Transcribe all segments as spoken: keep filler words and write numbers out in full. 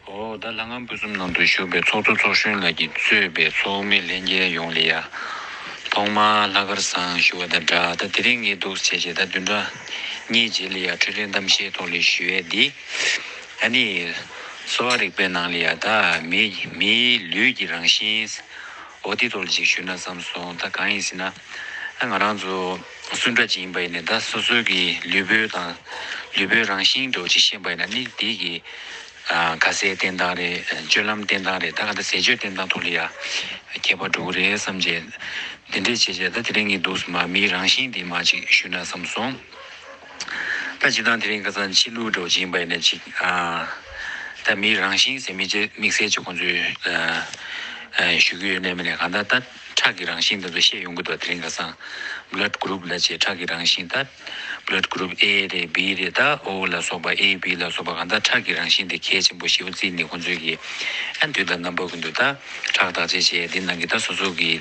ཨོ་ད་ལྷ་ཁང་ཕུན་སུམ་ནང་དུ་བཞུགས་པའི་ཚོགས་གཙོ་ཚོགས་གཞོན་ལགས་ཀྱིས་གཙོས་པའི་ཚོགས་མི་ལྷན་རྒྱས་ཡོངས་ལ་ཡ། ཐོག་མར་ལྷག་དཀར་བཟང་ཞུ་བ་དང་སྦྲགས། ད་དེ་རིང་ངས་འདུག་བྱས་བྱས་ད་བདུན་ཕྲག་གཉིས་རྗེས་ལ་ཡ་འཕྲོད་བསྟེན་གཏམ་བཤད་ཐོག་ལ་ཞུ་ཡས་འདི། ཨ་ནི། གསོ་བ་རིག་པའི་ནང་ལ་ཡ་ད་མི་མིའི་ལུས་ཀྱི་རང་བཞིན། འོ་དེ་ཐོག་ལ་ཅིག་ཞུས་ན་བསམ་སོང་། ད་གང་ཡིན་ཟེར་ན། ཨ་ང་རང་ཚོ་སུ་འདྲ་ཅིག་ཡིན་པ་ཡིན་ནའི་ད་སོ་སོའི་གི་ལུས་པོའི་དང་། ལུས་པོའི་རང་བཞིན་འདྲ་བོ་ཅིག་ཤེས་པ་ཡིན་ན་ནི་དེ་གི། ཨ་ཁ་ཟས་བསྟེན་སྟངས་རེད། སྤྱོད་ལམ་བསྟེན་སྟངས་རེད། ད་ག་ད་ཟས་སྤྱོད་བསྟེན་སྟངས་ཐོག་ལ་ཡ་ཁྱད་པར་འགྲོ་གི་རེད་བསམ་བྱས། དེ་འདྲས་བྱས་བྱས་ད་དེ་རིང་གི་འདུག་སེ་མ་མིའི་རང་བཞིན་དེ་མ་ཅིག་ཞུས་ན་བསམ་སོང་། ད་སྤྱིར་བཏང་དེ་རིང་ཁ་སང་ཕྱི་ལུགས་འདྲ་བོ་ཅིག་ཡིན་པ་ཡིན་ན་ཅིག་ཨ། ད་མིའི་རང་བཞིན་ཟེར་མི་ཅིག་དམིགས་བསལ་ཅིག་ཁོང་ཚོས་ཨ། ཨ་ཞུ་གི་ཡོད་ནའི་མིན་ནའི་གང་ལྟར་ད་ཁྲག་གི་རང་བཞིན་དེ་ཚོ་བཤད་ཡོང་གི་འདུག་དེ་རིང་ཁ་སང་blood group་ལབ་བྱས་ཁྲག་གི་རང་བཞིན་ད་blood group A་རེད། B་རེད། ད་O་ལ་སོགས་པ་A B་ལ་སོགས་པ་གང་ལྟར་ཁྲག་གི་རང་བཞིན་དེ་གལ་ཆེན་པོ་ཞེ་པོ་བརྩིས་ནས་ཁོང་ཚོས་ཀྱི་ཨ་དུས་དང་རྣམ་པ་ཀུན་ཏུ་ད་ཁྲག་བརྟག་དཔྱད་བྱས་དེ་ནང་གི་ད་སོ་སོ་གི་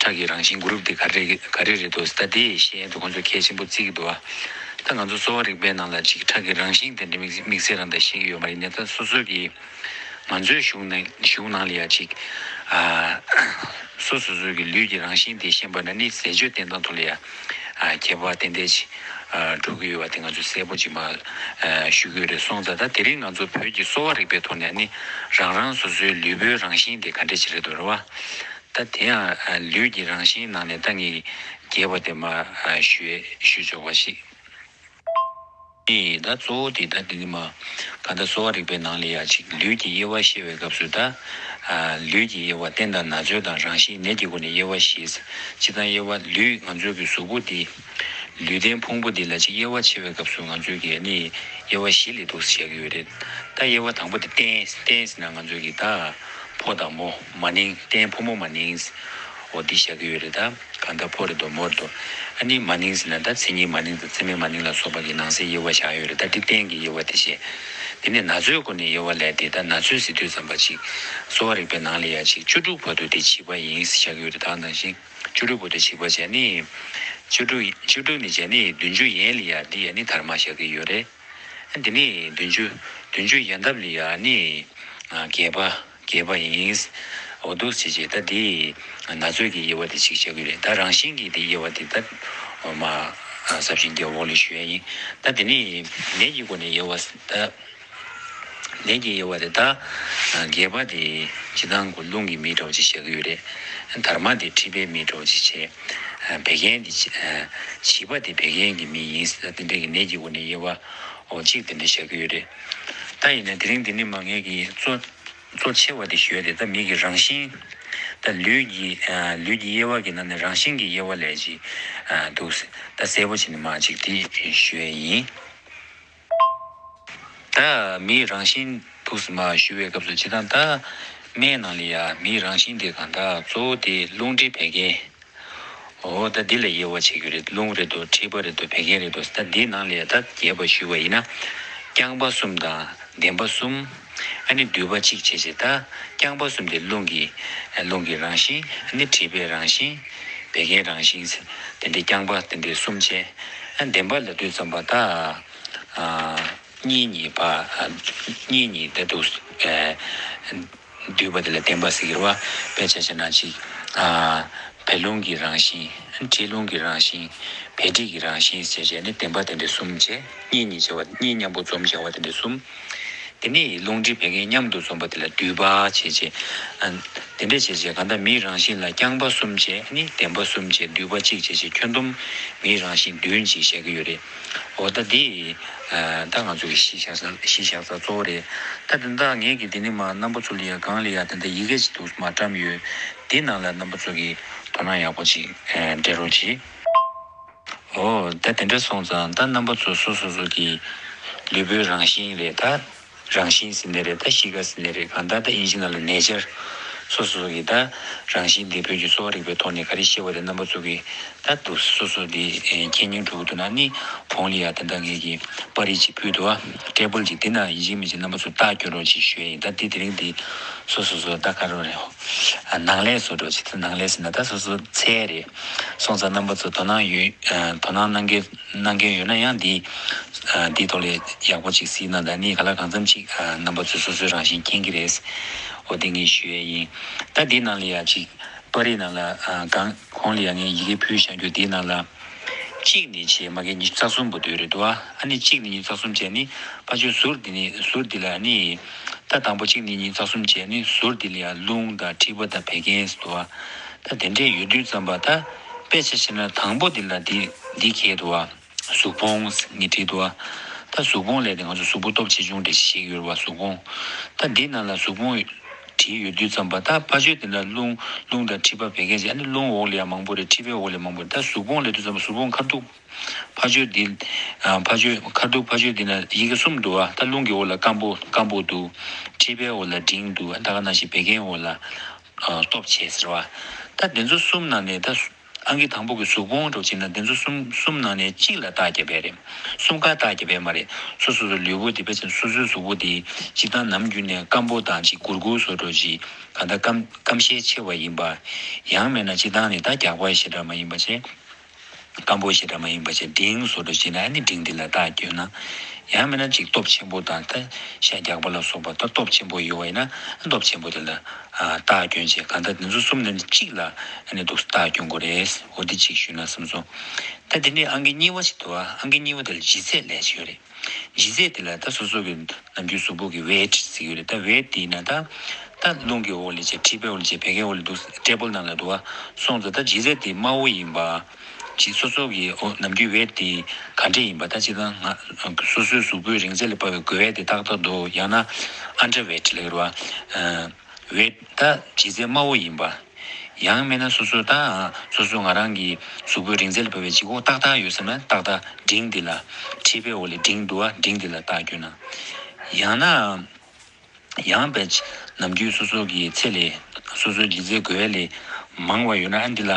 ཁྲག་གི་རང་བཞིན་group་དེ་ག་རེ་ག་རེ་རེད་འདུག་ད་དེ་བཤད་དེ་ཁོང་ཚོས་གལ་ཆེན་པོ་བརྩི་གི་འདུག་ད་ང་ཚོ་གསོ་བ་རིག་པའི་ནང་ལ་ཅིག་ཁྲག་གི་རང་བཞིན་དེ་འདྲ་དམིགས་དམིགས་བསལ་རང་ད་ཤེས་ཀྱི་ཡོད་མ་རེད། ནས་ད་སོ་སོ་གི་ང་ཚོའི་གཞུང་ནང་གཞུང་ནང་ལ་ཡ་ཅིག་ཨ་སོ་སོ་སོའི་གི་ལུས་ཀྱི་རང་བཞིན་དེ་ཤེས་པ་ན་ནི་ཟས་སྤྱོད་བསྟེན་སྟངས་ཐོག་ལ་ཡ་ཨ་ཁྱད་པར་ཏན་ཏན་ཅིག་ཨ་འགྲོ་གི་ཡོད་པ་དེ་ང་ཚོས་གསལ་པོ་ཅིག་མ་ཨ་ཞུ་གི་ཡོད་རེད། སོང་ཙང་ད་དེ་རིང་ང་ཚོ་བོད་ཀྱི་གསོ་བ་རིག་པའི་ཐོག་ནས་ནི་རང་རང་སོ་སོའི་ལུས་པོའི་རང་བཞིན་དེ་ག་འདྲ་ཅིག་རེད་འདུག་རེད་བ། ད་དེ་ཡང་ཨ་ལུས་ཀྱི་རང་བཞིན་ནང་ནས་ད་ངས་རྒྱས་པ་དེ་མ་ཨ་ཞུ་ཞུ་ཆོག་པ་ཞིག་ཨེ། ད་གཙོ་བོ་དེ་ད་དེ་ནི་མ་ག་ད་གསོ་བ་རིག་པའི་ནང་ལ་ཡ་ཅིག་ལུས་ཀྱི་དབྱེ་བ་ཤེས་པའི་སྐབས་སུ་ད་ཨ་ལུས་ཀྱི་དབྱེ་བ་རྟེན་དང་ན་ཚོད་དང་རང་བཞིན་ནད་ཀྱི་སྒོ་ནས་དབྱེ་བ་བཞི། སྤྱིར་བཏང་དབྱེ་བ་ལུས་ང་ཚོའི་གི་གཟུགས་པོ་འདི་ལུས་རྟེན་ཕུང་པོ་འདི་ལ་ཅིག་དབྱེ་བ་ཕྱེ་བའི་སྐབས་སུ་ང་ཚོའི་གི་ནི་དབྱེ་བ་བཞི་ལས་འདུག་བྱ་གི་ཡོད་རེད། ད་དབྱེ་བ་དང་པོ་དེ་རྟེན། རྟེན་ཟེར་ན་ང་ཚོའི་གི་ད་ཕོ་དང་མོ་མ་ནིང་རྟེན་ཕོ་མོ་མ་ནིང་འོ་འདི་བྱ་གི་ཡོད་རེད་ད། གང་ལྟར་ཕོ་རེད་དོ་མོ་རེད་དོ། ཨ་ནི་མ་ནིང་ཟེར་ན་ད་མཚན་ཉིད་མ་ནིང་དང་མཚན་མེད་མ་ནིང་ལ་སོགས་པ་གི་ནང་གསེས་དབྱེ་བ་བཞག་ཡོད་རེད། ད་འདི་རྟེན་གྱི་དབྱེ་བ་དེ་བཤད། དེ་ནས་ན་ཚོད་སྒོ་ནས་དབྱེ་བ་ལས་དེ་ད་ན་ཚོད་ཟེར་དུས་ཙམ་པ་ཅིག་གསོ་བ་རིག་པའི་ནང་ལ་ཡ་ཅིག་བཅུ་དྲུག་བར་དུ་དེ་བྱིས་པ་ཡིན་བཞག་ཡོད་རེད། ད་ནང་བཞིན་བཅུ་དྲུག་བར་དུ་བྱིས་པ་བྱས་ནི། བཅུ་དྲུག་བཅུ་དྲུག་ནས་བྱས་ནི་བདུན་ཅུ་ཡན་ལ་ཡ་འདི་ཡ་ནི་དར་མ་བཞག་གི་ཡོད་རེད། དེ་ནས་བདུན་ཅུ་བདུན་ཅུ་ཡན་འདབ་ལ་ཡ་ནི་བརྒྱད་པ་བརྒྱད་པ་ཡིན། འོ་འདུག་ཟེར་བྱས་ད་འདི་ན་ཚོད་ཀྱི་དབྱེ་བ་དེ་ཅིག་བྱ་གི་རེད། ད་རང་བཞིན་གྱི་དེ་དབྱེ་བ་དེ་ད་མ་ཟབ་ཞིང་རྒྱས་འོག་ལ་ཞུ་ཡ་ཡིན། ད་དེ་ནས་ནད་ཀྱི་སྒོ་ནས་དབྱེ་བ་ད་ནད་ཀྱི་དབྱེ་བ་དེ་ད་བརྒྱད་པ་དེ་སྤྱིར་བཏང་གི་རླུང་གི་མི་འདྲ་བ་ཅིག་བྱ་གི་ཡོད་རེད། དར་མ་དེ་མཁྲིས་པའི་མི་འདྲ་བ་ཅིག་བྱས། བད་ཀན་དེ་བྱིས་པ་དེ་བད་ཀན་གྱི་མི་ཡིན། ད་དེ་འདྲ་གི་ནད་ཀྱི་སྒོ་ནས་དབྱེ་བ་འོ་གཅིག་དེ་འདྲ་བྱ་གི་ཡོད་རེད། ད་ཡིན་ན་དེ་རིང་འདི་ནི་མ་ངེད་ཀྱི་གཙོ་གཙོ་ཆེ་བ་དེ་ཞུ་ཡ་དེ་ད་མི་གི་རང་བཞིན། ད་ལུས་ཀྱི་ཨ་ལུས་ཀྱི་དབྱེ་བ་གི་ནང་ནས་རང་བཞིན་གྱི་དབྱེ་བ་ལས་ཅི་ཨ་འདུག་ད་གསལ་པོ་བྱས་ནས་མ་ཅིག་དེ་ཞུ་ཡ་ཡིན། ད་མིའི་རང་བཞིན་འདུག་སེ་མ་ཞུ་བའི་སྐབས་སུ་ཇི་ལྟར་ད་སྨན་ནང་ལ་ཡ་མིའི་རང་བཞིན་དེ་གང་ལྟར་གཙོ་བོ་དེ་རླུང་མཁྲིས་བད་ཀན། འོ་ད་འདི་ལ་དབྱེ་བ་ཕྱེ་གི་རེད། རླུང་རེད་དོ། མཁྲིས་པ་རེད་དོ། བད་ཀན་རེད་དོ། ད་འདིའི་ནང་ལ་ཡ་ད་རྒྱས་པ་ཞུས་པ་ཡིན་ན། རྐྱང་པ་གསུམ་དང་ལྡན་པ་གསུམ། ཨ་ནི་འདུས་པ་གཅིག་བྱས་བྱས་ད་རྐྱང་པ་གསུམ་དེ་རླུང་གི་རླུང་གི་རང་བཞིན། ཨ་ནི་མཁྲིས་པའི་རང་བཞིན། བད་ཀན་རང་བཞིན། དེ་འདྲའི་རྐྱང་པ་དེ་འདྲའི་གསུམ་བྱས། ཨ་ལྡན་པ་ལབ་དུས་ཙམ་པ་ད་ཨ་གཉིས་གཉིས་པ་ཨ་གཉིས་གཉིས་ད་འདུག་ཨ། འདུས་པ་དེ་ལ་ལྡན་པ་ཟེར་གྱི་རེད་བ། དཔེ་ཆ་བཞག་ན་ཅིག་ཨ་བད་རླུང་གི་རང་བཞིན། མཁྲིས་རླུང་གི་རང་བཞིན། བད་མཁྲིས་ཀྱི་རང་བཞིན་ཟེར་བྱས་ནས་ལྡན་པ་དེ་འདྲ་གསུམ་བྱས། གཉིས་གཉིས་བྱས་པ། གཉིས་མཉམ་པོ་འཛོམས་བྱས་པ་དེ་འདྲ་གསུམ། དེ་ནས་རླུང་མཁྲིས་བད་ཀན་མཉམ་དུ་འཛོམས་པ་དེ་ལ་འདུས་པ་བྱས་བྱས། ཨ་དེ་འདྲ་བྱས་བྱས་གང་ལྟར་མིའི་རང་བཞིན་ལ་རྐྱང་པ་གསུམ་བྱས། ཨ་ནི་ལྡན་པ་གསུམ་བྱས། འདུས་པ་གཅིག་བྱས་བྱས་ཁྱོན་བསྡོམས་མིའི་རང་བཞིན་བདུན་ཅིག་བཤད་ཀྱི་ཡོད་རེད། འོ་ད་འདི་ཨ་ད་ང་ཚོ་གི་གཞི་བཞག་ས་གཞི་བཞག་ས་གཙོ་བོ་རེད། ད་དེ་འདྲ་ངས་ཀྱི་འདི་ནི་མ་རྣམ་པ་ཚོ་ལ་ཡ་སྒང་ལ་ཡ་དེ་འདྲ་ཡི་གེ་ཅིག་འདུག་མ་བཀྲམ་ཡོད། འདི་ནང་ལ་རྣམ་པ་ཚོ་གི་དོ་སྣང་ཡག་པོ་ཅིག་ཨ་སྤྲད་རོགས་གྱིས། འོ་ད་དེ་འདྲ་སོང་ཙང་ད་རྣམ་པ་ཚོ་སོ་སོ་སོ་གི་ལུས་པོའི་རང་བཞིན་རེད། ད་རང་བཞིན་ཟེར་ནི་རེད། ད་གཤིས་ཀ་ཟེར་ནི་རེད། གང་ལྟར་ད་དབྱིན་ཇི་ནང་ལ་ནེ་ཅར། སོ་སོ་གི་ད་རང་བཞིན་འདི་བོད་ཀྱི་གསོ་བ་རིག་པའི་ཐོག་ནས་ག་རེ་ཤེས་པ་རེད། རྣམ་པ་ཚོ་གི་ད་དུ་སོ་སོ་འདི་ཨེ་ཁྱེད་ཉིད་འགྲོ་གི་འདུག་ན་ནི་བོང་ལི་ཡ་དེ་འདྲ་ངེད་ཀྱི་པར་རིས་ཅིག་ཕུལ་འདུག་ཨ། ཊེ་བལ་ཅིག་དེ་ན་ཡིན་གཅིག་མིན་གཅིག་རྣམ་པ་ཚོ་རྟགས་སྐྱོན་རོགས་ཅིག་ཞུ་ཡ་ཡིན། ད་དེ་དེ་རིང་འདི་སོ་སོ་སོ་ད་ག་རེ་རེད། ཨ་ནང་ལས་བཟོ་འདྲ་ཅིག་ད་ནང་ལས་ཟེར་ན་ད་སོ་སོ་ཚད་རེད། སོང་ཙང་རྣམ་པ་ཚོ་དོ་སྣང་ཡོད། ཨ་དོ་སྣང་གནང་མཁན་གནང་མཁན་ཡོད་ན་ཡང་འདི་ ཨ་འདི་ཐོག་ལ་ཡག་པོ་ཅིག་གཟིགས་གནང་དང་། ཨ་ནི་ག་ལ་གང་འཚམ་ཅིག་ཨ་རྣམ་པ་ཚོས་སོ་སོའི་རང་བཞིན་མཁྱེན་གྱི་རེད། འོ་དེ་ངས་ཞུ་ཡས་ཡིན། ད་འདི་ནང་ལ་ཡ་ཅིག་པར་རིས་ནང་ལ་ཨ་གང་གོང་ལ་ཡ་ངས་ཡི་གེ་ཕུལ་བཞག་རྒྱུ་འདི་ནང་ལ། གཅིག་ནས་བྱས་མ་གི་ཉི་ཤུ་རྩ་གསུམ་བར་དུ་རེད་འདུག་ཨ། ཨ་ནི་གཅིག་ནས་ཉི་ཤུ་རྩ་གསུམ་བྱས་ནི་ཕ་ཆོས་ཟུར་འདི་ནི་ཟུར་འདི་ལ་ཨ་ནི། ད་དང་པོ་གཅིག་ནས་ཉི་ཤུ་རྩ་གསུམ་བྱས་ནི་ཟུར་འདི་ལ་ཡ་རླུང་དང་མཁྲིས་པ་དང་བད་ཀན་ཟེར་འདུག་ཨ། ད་དེ་འདྲས་ཡོད་དུས་ཙམ་པ་ད་དཔེ་ཆ་བཞག་ན་དང་པོ་འདི་ལ་འདི་འདི་འཁེལ་འདུག་ཨ། གཟུགས་ཕུང་ངས་བྲིས་འདུག་ཨ། ད་གཟུགས་ཕུང་ལས་དེ་ང་ཚོ་གཟུགས་པོ་སྟོབས་ཆེ་ཆུང་འདྲ་ཞིག་ཡོད་རེད་བ། གཟུགས་ཕུང་། ད་འདི་ནང་ལ་གཟུགས་ཕུང་བྲིས་ཡོད་དུས་ཙམ་པ་ད་ཕ་ཆོས་དེ་འདྲ་རླུང་རླུང་དང་མཁྲིས་པ་བད་ཀན་བྱས། ཨ་ནི་རླུང་འོག་ལ་ཡང་མང་པོ་རེད། མཁྲིས་པའི་འོག་ལ་ཡང་མང་པོ་རེད། ད་གཟུགས་ཕུང་ལ་དུས་ཙམ་པ་གཟུགས་ཕུང་ཁ་ཐུག་ཕ་ཆོས་འདི། ཨ་ཕ་ཆོས་ཁ་ཐུག་ཕ་ཆོས་འདི་ན་ཡི་གེ་གསུམ་འདུག་ཨ། ད་རླུང་གི་འོག་ལ་སྐམ་པོ་སྐམ་པོ་འདུག་མཁྲིས་པའི་འོག་ལ་འབྲིང་འདུག་ཨ། ད་ག་ནང་བཞིན་བད་ཀན་འོག་ལ་ཨ་སྟོབས་ཆེ་ཟེར་བ། ད་དེ་ཚོ་གསུམ་ནང་ནས་ད། ཨང་ཀི་དང་པོ་གི་གཟུགས་ཕུང་འདྲ་བྱས་ན་དེ་ཚོ་གསུམ་གསུམ་ནང་ནས་གཅིག་ལ་རྟགས་བརྒྱབ་པ་རེད། གསུམ་ཀ་རྟགས་བརྒྱབ་པ་མ་རེད། སོ་སོ་སོ་ལུས་པོ་དེ་ཕལ་ཆེར་སོ་སོའི་གཟུགས་པོ་དེ་སྤྱིར་བཏང་ནམ་རྒྱུན་ནས་སྐམ་པོ་དང་ཅིག་གུར་གུར་བཟོ་འདྲ་ཅིག་གང་ལྟར་སྐམ་སྐམ་ཤས་ཆེ་བ་ཡིན་པ། ཡང་མིན་ན་སྤྱིར་བཏང་ནས་ད་རྒྱགས་པ་ཞེ་དྲག་མ་ཡིན་པ་བྱས། སྐམ་པོ་ཞེ་དྲག་མ་ཡིན་པ་བྱས། འབྲིང་བཟོ་འདྲ་བྱས་ན་ཨ་ནི་འབྲིང་དེ་ལ་རྟགས་བསྐྱོན་ན། ཡང་མིན་ན་ཅིག་སྟོབས་ཆེན་པོ་དང་ད་ཤ་རྒྱགས་པ་ལ་སོགས་པ་ད་སྟོབས་ཆེན་པོ་ཡོད་པ་ཡིན་ན་སྟོབས་ཆེན་པོ་དེ་ལ་ཨ་རྟགས་བསྐྱོན་བྱས། གང་ལྟར་དེ་ཚོ་གསུམ་ནས་གཅིག་ལ་ཨ་ནི་འདུག་རྟགས་བསྐྱོན་དགོས་རེད། འོ་འདི་གཅིག་ཞུས་ན་བསམ་སོང་། ད་དེ་ནས་ཨང་ཀི་གཉིས་པ་ཞིག་འདུག་ཨ། ཨང་ཀི་གཉིས་པ་དེ་ལ་ལྗིད་ཚད་ལབ་ཡས་ཡོད་རེད། ལྗིད་ཚད་དེ་ལ་ད་སོ་སོ་གི་ནམ་རྒྱུན་གཟུགས་པོ་གི་ཝེཊ་ཟེར་གྱི་ཡོད་རེད། ད་ཝེཊ་དེ་ཡིན་ན་ད་ད་རླུང་གི་འོག་ལ་བྱས། མཁྲིས་པའི་འོག་ལ་བྱས། བད་ཀན་འོག་ལ་འདུག་ཊེ་བལ་ནང་ལ་འདུག་ཨ། སོང་ཙང་ད་ལྗིད་ཚད་དེ་དམའ་བོ་ཡིན་པ། ཅིག་སོ་སོ་གི་འོ་ནམ་རྒྱུན་ཝེཊ་དེ་ག་འདྲས་ཡིན་པ། ད་སྤྱིར་བཏང་ང་སོ་སོའི་གཟུགས་པོའི་རིང་ཚད་ལ་དཔག་པའི་དགོས་ཝེཊ་དེ་ཏག་ཏག་འདུག་ཡང་ན་ཨན་ཌར་ཝེཊ་ལབ་ཀྱི་རེད་བ། ཝེཊ་ད་ལྗིད་ཚད་དམའ་བོ་ཡིན་པ། ཡང་མིན་ན་སོ་སོ་ད་སོ་སོ་ང་རང་གི་གཟུགས་པོའི་རིང་ཚད་ལ་དཔག་པའི་ལྗིད་ཁོག་ཏག་ཏག་ཡོད་བསམ་ན་ཏག་ཏག་འབྲིང་དེ་ལ། མཁྲིས་པའི་འོག་ལ་འབྲིང་འདུག་ཨ། འབྲིང་དེ་ལ་རྟགས་བསྐྱོན་ན། ཡང་ན། ཡང་དཔེ་ནམ་རྒྱུན་སོ་སོ་གི་ཚད་ལས་སོ་སོའི་ལྗིད་ཚད་དགོས་ཡས་ལས་མང་བ་ཡོད་ན་ཨ་འདི་ལ་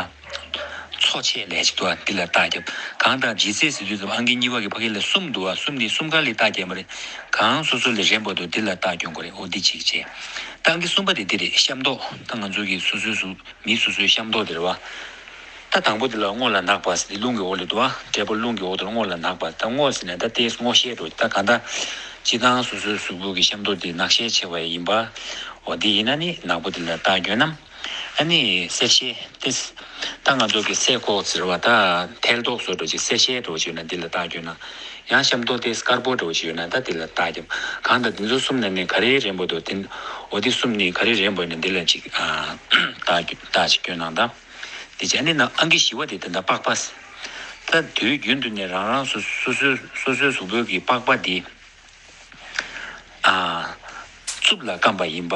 མཚོ་ཆེ་ལབ་ཅིག་འདུག་ཨ། འདི་ལ་རྟགས་བརྒྱབ། གང་ལྟར་ལྗིད་ཚད་ཟེར་དུས་ཙམ་ཨང་ཀི་གཉིས་པ་གི་ཕ་གི་ལ་གསུམ་འདུག་ཨ། གསུམ་འདི་གསུམ་ཀ་ལ་རྟགས་བརྒྱབ་པ་རེད། གང་སོ་སོ་ལས་རན་པ་འདུག་འདི་ལ་རྟགས་བསྐྱོན་དགོས་རེད། འོ་འདི་གཅིག་བྱས། ད་ཨང་ཀི་གསུམ་པ་དེ་འདི་རེད། གཤམ་ཐོག་ད་ང་ཚོ་གི་སོ་སོའི་གཟུགས་མི་སོ་སོའི་གཤམ་ཐོག་དེ་རེད་བ། ད་དང་པོ་དེ་ལ་སྔོ་ལ་ནག་པ་ཟེར་ཏེ་རླུང་གི་འོག་ལ་འདུག་ཨ། ཊེ་བལ་རླུང་གི་འོག་དེ་ལ་སྔོ་ལ་ནག་པ། ད་སྔོ་ཟེར་ནས་ད་ཏོག་ཙམ་སྔོ་ཤས་འདྲ་བོ། ད་གང་ལྟར་སྤྱིར་བཏང་སོ་སོའི་གཟུགས་པོ་གི་གཤམ་ཐོག་དེ་ནག་ཤས་ཆེ་བ་ཡིན་པ། འོ་དེ་ཡིན་ན་ནི་ནག་པོ་དེ་ལ་རྟགས་བསྐྱོན་ནམ། ཨ་ནི་སེར་ཤས་དེ། ད་ང་ཚོ་གི་སེར་ཁོག་ཟེར་བ། ད་ཐལ་མདོག་བཟོ་འདྲ་བོ་ཅིག་སེར་ཤས་འདྲ་བོ་ཅིག་ཡོད་ན་འདི་ལ་རྟགས་བསྐྱོན་ན། ཡང་གཤམ་ཐོག་དེ་དཀར་པོ་འདྲ་བོ་ཅིག་ཡོད་ན་ད་འདི་ལ་རྟགས་བརྒྱབ། གང་ལྟར་འདི་ཚོ་གསུམ་ནང་ནས་ག་རེ་རན་པོ་འདུག་དེ། འོ་དེ་གསུམ་ནས་ག་རེ་རན་པོ་ཡོད་ན་འདི་ལ་ཅིག་ཨ་རྟགས་རྟགས་ཅིག་བསྐྱོན་གནང་དང་། དེ་བྱས་ནས་ན་ཨང་ཀི་བཞི་པ་དེ་ད་ལྟ་པགས་པ། ད་དུས་རྒྱུན་དུ་ནས་རང་རང་སོ་སོ་སོའི་སོ་སོའི་གཟུགས་པོའི་གི་པགས་པ་དེ་ཨ་རྩུབ་ལ་སྐམ་པ་ཡིན་པ།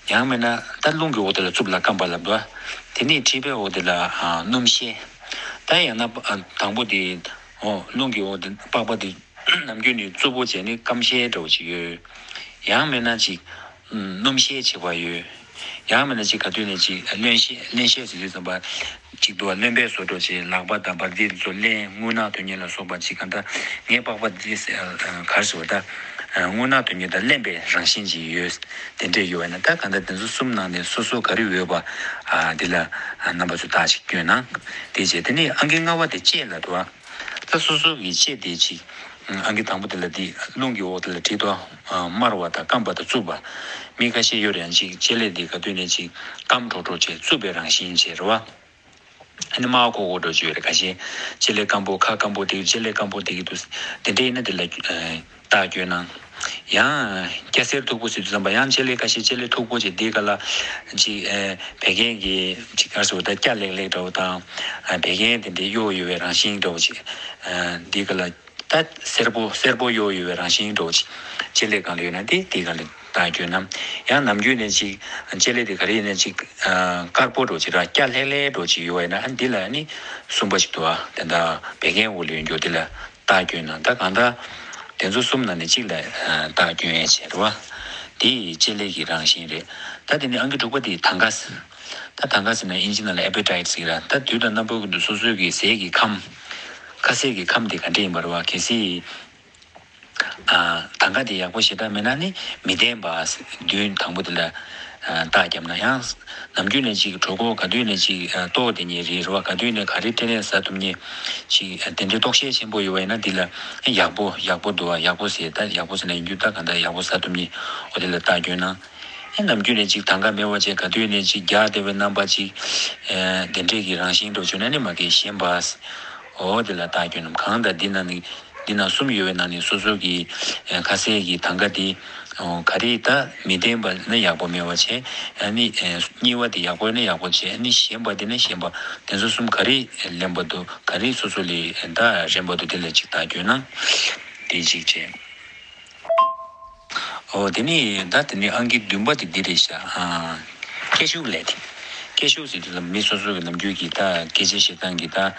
ཡང་མིན་ན་ད་རླུང་གི་འོག་དེ་ལ་རྩུབ་ལ་སྐམ་པ་ལབ་འདུག་དེ་ནས་མཁྲིས་པའི་འོག་དེ་ལ་ཨ་སྣུམ་ཤས། ད་ཡང་ན་ཨ་དང་པོ་དེ་འོ་རླུང་གི་འོག་དེ་པགས་པ་དེ་ནམ་རྒྱུན་ནས་རྩུབ་པོ་བྱས་ནས་སྐམ་ཤས་འདྲ་བོ་ཅིག་ཡོད། ཡང་མིན་ན་ཅིག་སྣུམ་ཤས་ཆེ་བ་ཡོད། ཡང་མིན་ན་ཅིག་ག་དུས་ནས་ཅིག་རློན་ཤས་རློན་ཤས་ཟེར་དུས་ཙམ་པ་ཅིག་འདུག་བ། རློན་པས་བཟོ་འདྲ་བྱས་ལག་པ་དང་བར་འདི་ཚོ་རློན། རྔུལ་ནག་དོན་གཉེར་ལ་སོགས་པ་ཅིག་གང་ལྟར་ངའི་པགས་པ་འདི་ག་རེ་ཟེར་བ། ད་རྔུལ་ནག་དོན་གཉེར་དང་རློན་པའི་རང་བཞིན་ཅིག་ཡོད། དེ་འདྲས་ཡོད་པ་ན་ད་གང་ལྟར་དེ་ཚོ་གསུམ་ནང་ནས་སོ་སོ་ག་རེ་འོས་པ་འདི་ལ་རྣམ་པ་ཚོ་རྟགས་ཅིག་བསྐྱོན་གནང་། དེ་རྗེས་དེ་ནས་ཨང་ཀི་ལྔ་པ་དེ་ལྕེ་ལ་འདུག་བ། ད་སོ་སོ་གི་ལྕེ་དེ་ཅིག་ཨང་ཀི་དང་པོ་དེ་ལ་དེ་རླུང་གི་འོག་དེ་ལ་བྲིས་འདུག་དམར་བ་དང་སྐམ་པ་དང་རྩུབ་པ། མི་ཁ་ཤས་ཡོད་རེད། ཅིག་ལྕེ་ལེ་དེ་ག་དུས་ནས་ཅིག་སྐམ་འགྲོ་འགྲོ་བྱས་རྩུབ་པའི་རང་བཞིན་བྱས་རེད་བ། ཨ་ནི་དམར་ཁོག་ཁོག་འགྲོ་བྱས་ཡོད་རེད། ཁ་ཤས་ལྕེ་ལེ་སྐམ་པོ། ཁ་སྐམ་པོ་དེ། ལྕེ་ལེ་སྐམ་པོ་དེ་གི་འདུག་དེ་འདྲ་ཡིན་ན་དེ་ལ་རྟགས་བསྐྱོན་གནང་། ཡང་སྐྱ་སེར་མཐུག་པོ་ཟེར་དུས་ཙམ་པ་ཡང་ལྕེ་ལེ་ཁ་ཤས་ལྕེ་ལེ་མཐུག་པོ་བྱས་དེ་ག་ལ་ཅིག་བད་ཀན་གྱི་ཅིག་ག་རེ་ཟེར་བ། ད་སྐྱ་ལེགས་ལེགས་འདྲ་བོ་དང་། བད་ཀན་དེ་འདྲའི་གཡོ་ཡོད་པའི་རང་བཞིན་འདྲ་བོ་ཅིག་དེ་ག་ལ་ད་སེར་པོ་སེར་པོ་གཡོ་ཡོད་པའི་རང་བཞིན་འདྲ་བོ་ཅིག་ལྕེ་ལེ་སྒང་ལ་ཡོད་ན་དེ་དེ་ག་ལ་རྟགས་བསྐྱོན་གནང་། ཡང་ནམ་རྒྱུན་ནས་ཅིག་ལྕེ་ལེ་དེ་ག་རེ་ཡིན་ན་ཅིག་དཀར་པོ་འདྲ་བོ་ཅིག་ར་སྐྱ་ལྷེག་ལྷེག་འདྲ་བོ་ཅིག་ཡོད་པ་ཡིན་ན་ཨ་འདི་ལ་ནི་གསུམ་པ་ཅིག་འདུག་བ། དེ་འདྲ་བད་ཀན་འོག་ལ་ཡོད་རྒྱུ་དེ་ལ་རྟགས་བསྐྱོན་གནང་། ད་གང་ལྟར་དེ་ཚོ་གསུམ་ནང་ནས་གཅིག་ལ་རྟགས་བསྐྱོན་ཡས་བྱས་རེད་བ། དེ་ཡི་ལྕེ་ལེ་གི་རང་བཞིན་རེད། ད་དེ་ནས་ཨང་ཀི་དྲུག་པ་དེ་དང་ག། ད་དང་ག་ཟེར་ན་ཨིན་ཇི་ནང་ལ་ཨེ་པེ་ཊའིཊ་ཟེར་གྱི་ར། ད་དུས་དང་རྣམ་པ་ཀུན་ཏུ་སོ་སོའི་གི་ཟས་ཀྱི་ཁམས། ཁ་ཟས་ཀྱི་ཁམས་དེ་ག་འདྲ་ཡིན་པ་རེད་བ། གལ་སྲིད་ཨ་དང་ག་དེ་ཡག་པོ་ཞེ་དྲག་མེད་ན་ནི་མི་བདེན་པ། མདུན་དང་པོ་དེ་ལ་ རྟགས་བརྒྱབ་ན་ཡང་། ནམ་རྒྱུན་ནས་ཅིག་གྲོད་ཁོག་ག་དུས་ནས་ཅིག་ལྟོགས་བསྡད་མཁན་རེད་རེད་བ། ག་དུས་ནས་ག་རེ་སྤྲད་ནས་ཟ་ཐུབ་མཁན་ཅིག་དེ་འདྲའི་ལྟོགས་ཤས་ཆེན་པོ་ཡོད་པ་ཡིན་ན། འདི་ལ་ཡག་པོ་ཡག་པོ་འདུག་བ། ཡག་པོ་ཟེར་ད་ཡག་པོ་ཟེར་ན་ཡིན་རྒྱུ་ད་གང་ལྟར་ཡག་པོ་ཟ་ཐུབ་མཁན། འོ་དེ་ལ་རྟགས་བསྐྱོན་ན། ཨེ་ནམ་རྒྱུན་ནས་ཅིག་དང་ག་མེད་པ་བྱས། ག་དུས་ནས་ཅིག་རྒྱགས་བསྡད་པའི་རྣམ་པ་ཅིག་ཨེ་དེ་འདྲས་ཀྱི་རང་བཞིན་འདྲ་བོ་བྱུང་ན་ནི་མ་གི་ཞེན་པ། འོ་དེ་ལ་རྟགས་བསྐྱོན་ནམ། གང་ལྟར་འདི་ན་ནི་འདི་ན་གསུམ་ཡོད་པའི་ནང་ནས་སོ་སོ་གི་ཨེ་ཁ་ཟས་ཀྱི་དང་ག་དེ་ཨོ་ག་རེ་ད་མི་བདེན་པ་ནི་ཡག་པོ་མེད་པ་བྱས། ཨ་ནི་ཨེ་གཉིས་པ་དེ་ཡག་པོ་ནི་ཡག་པོ་བྱས། ཨ་ནི་ཞེན་པ་དེ་ནི་ཞེན་པ། དེ་ཚོ་གསུམ་ག་རེ་ལེན་པ་འདུག་ག་རེ་སོ་སོ་ལས་ད་རན་པ་འདུག་དེ་ལ་ཅིག་རྟགས་བསྐྱོན་ན་དེ་གཅིག་བྱས། ཨོ་དེ་ནི་ད་དེ་ནི་ཨང་ཀི་བདུན་པ་དེ་འདི་རེད་ཤག་ཨ། སྐད་ཤུགས་ལས་དེ། སྐད་ཤུགས་ཟེར་དུས་ལ་མི་སོ་སོ་གི་ནམ་རྒྱུན་གྱི་ད་སྐད་ཆ་བཤད་སྟངས་ཀྱི་ད།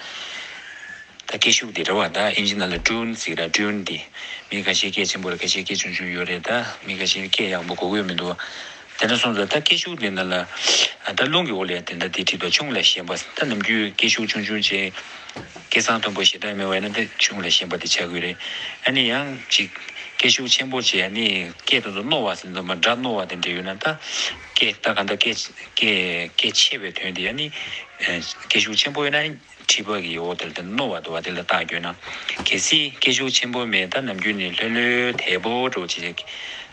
ད་སྐད་ཤུགས་དེ་རེད་བ། ད་ཨིན་ཇི་ནང་ལ་ཊོན་ཟེར་ར། ཊོན་དེ། མི་ཁ་ཤས་སྐད་ཆེན་པོ་རེད། ཁ་ཤས་སྐད་ཆུང་ཆུང་ཡོད་རེད། ད་མི་ཁ་ཤས་སྐད་ཡག་པོ་གོ་གི་མི་འདུག་དེ་འདྲ་སོང་ཙང་ད་སྐད་ཤུགས་དེ་འདྲ་ལ། ད་རླུང་གི་འོག་ལ་དེ་འདྲ་དེ་ཁྲིད་དོ། ཆུང་ལ་ཞེན་པ། ད་ནམ་རྒྱུན་སྐད་ཤུགས་ཆུང་ཆུང་བྱས། སྐད་གསང་མཐོན་པོ་ཞེ་དྲག་མེད་པ་ཡིན་ན་དེ་ཆུང་ལ་ཞེན་པ་དེ་ཆགས་ཀྱི་རེད། ཨ་ནི་ཡང་ཅིག་སྐད་ཤུགས་ཆེན་པོ་བྱས། ཨ་ནི་སྐད་དེ་ཚོ་རྣོ་བ་ཟེར་འདུག་མ། སྒྲ་རྣོ་བ་དེ་འདྲ་ཡོད་ན། ད་སྐད་ད་ག་འདྲ་སྐད་སྐད་སྐད་ཆེ་བའི་དོན་དེ། ཨ་ནི་སྐད་ཤུགས་ཆེན་པོ་ཡོད་ན་ནི། མཁྲིས་པ་གི་འོ་དེ་ལ་དེ་རྣོ་བ་འདུག་བ། དེ་ལ་རྟགས་བསྐྱོན་ན། གལ་སྲིད་སྐད་ཤུགས་ཆེན་པོ་མེད། ད་ནམ་རྒྱུན་ནས་ལྷོད་ལྷོད་དལ་པོ་འདྲ་བོ་ཅིག་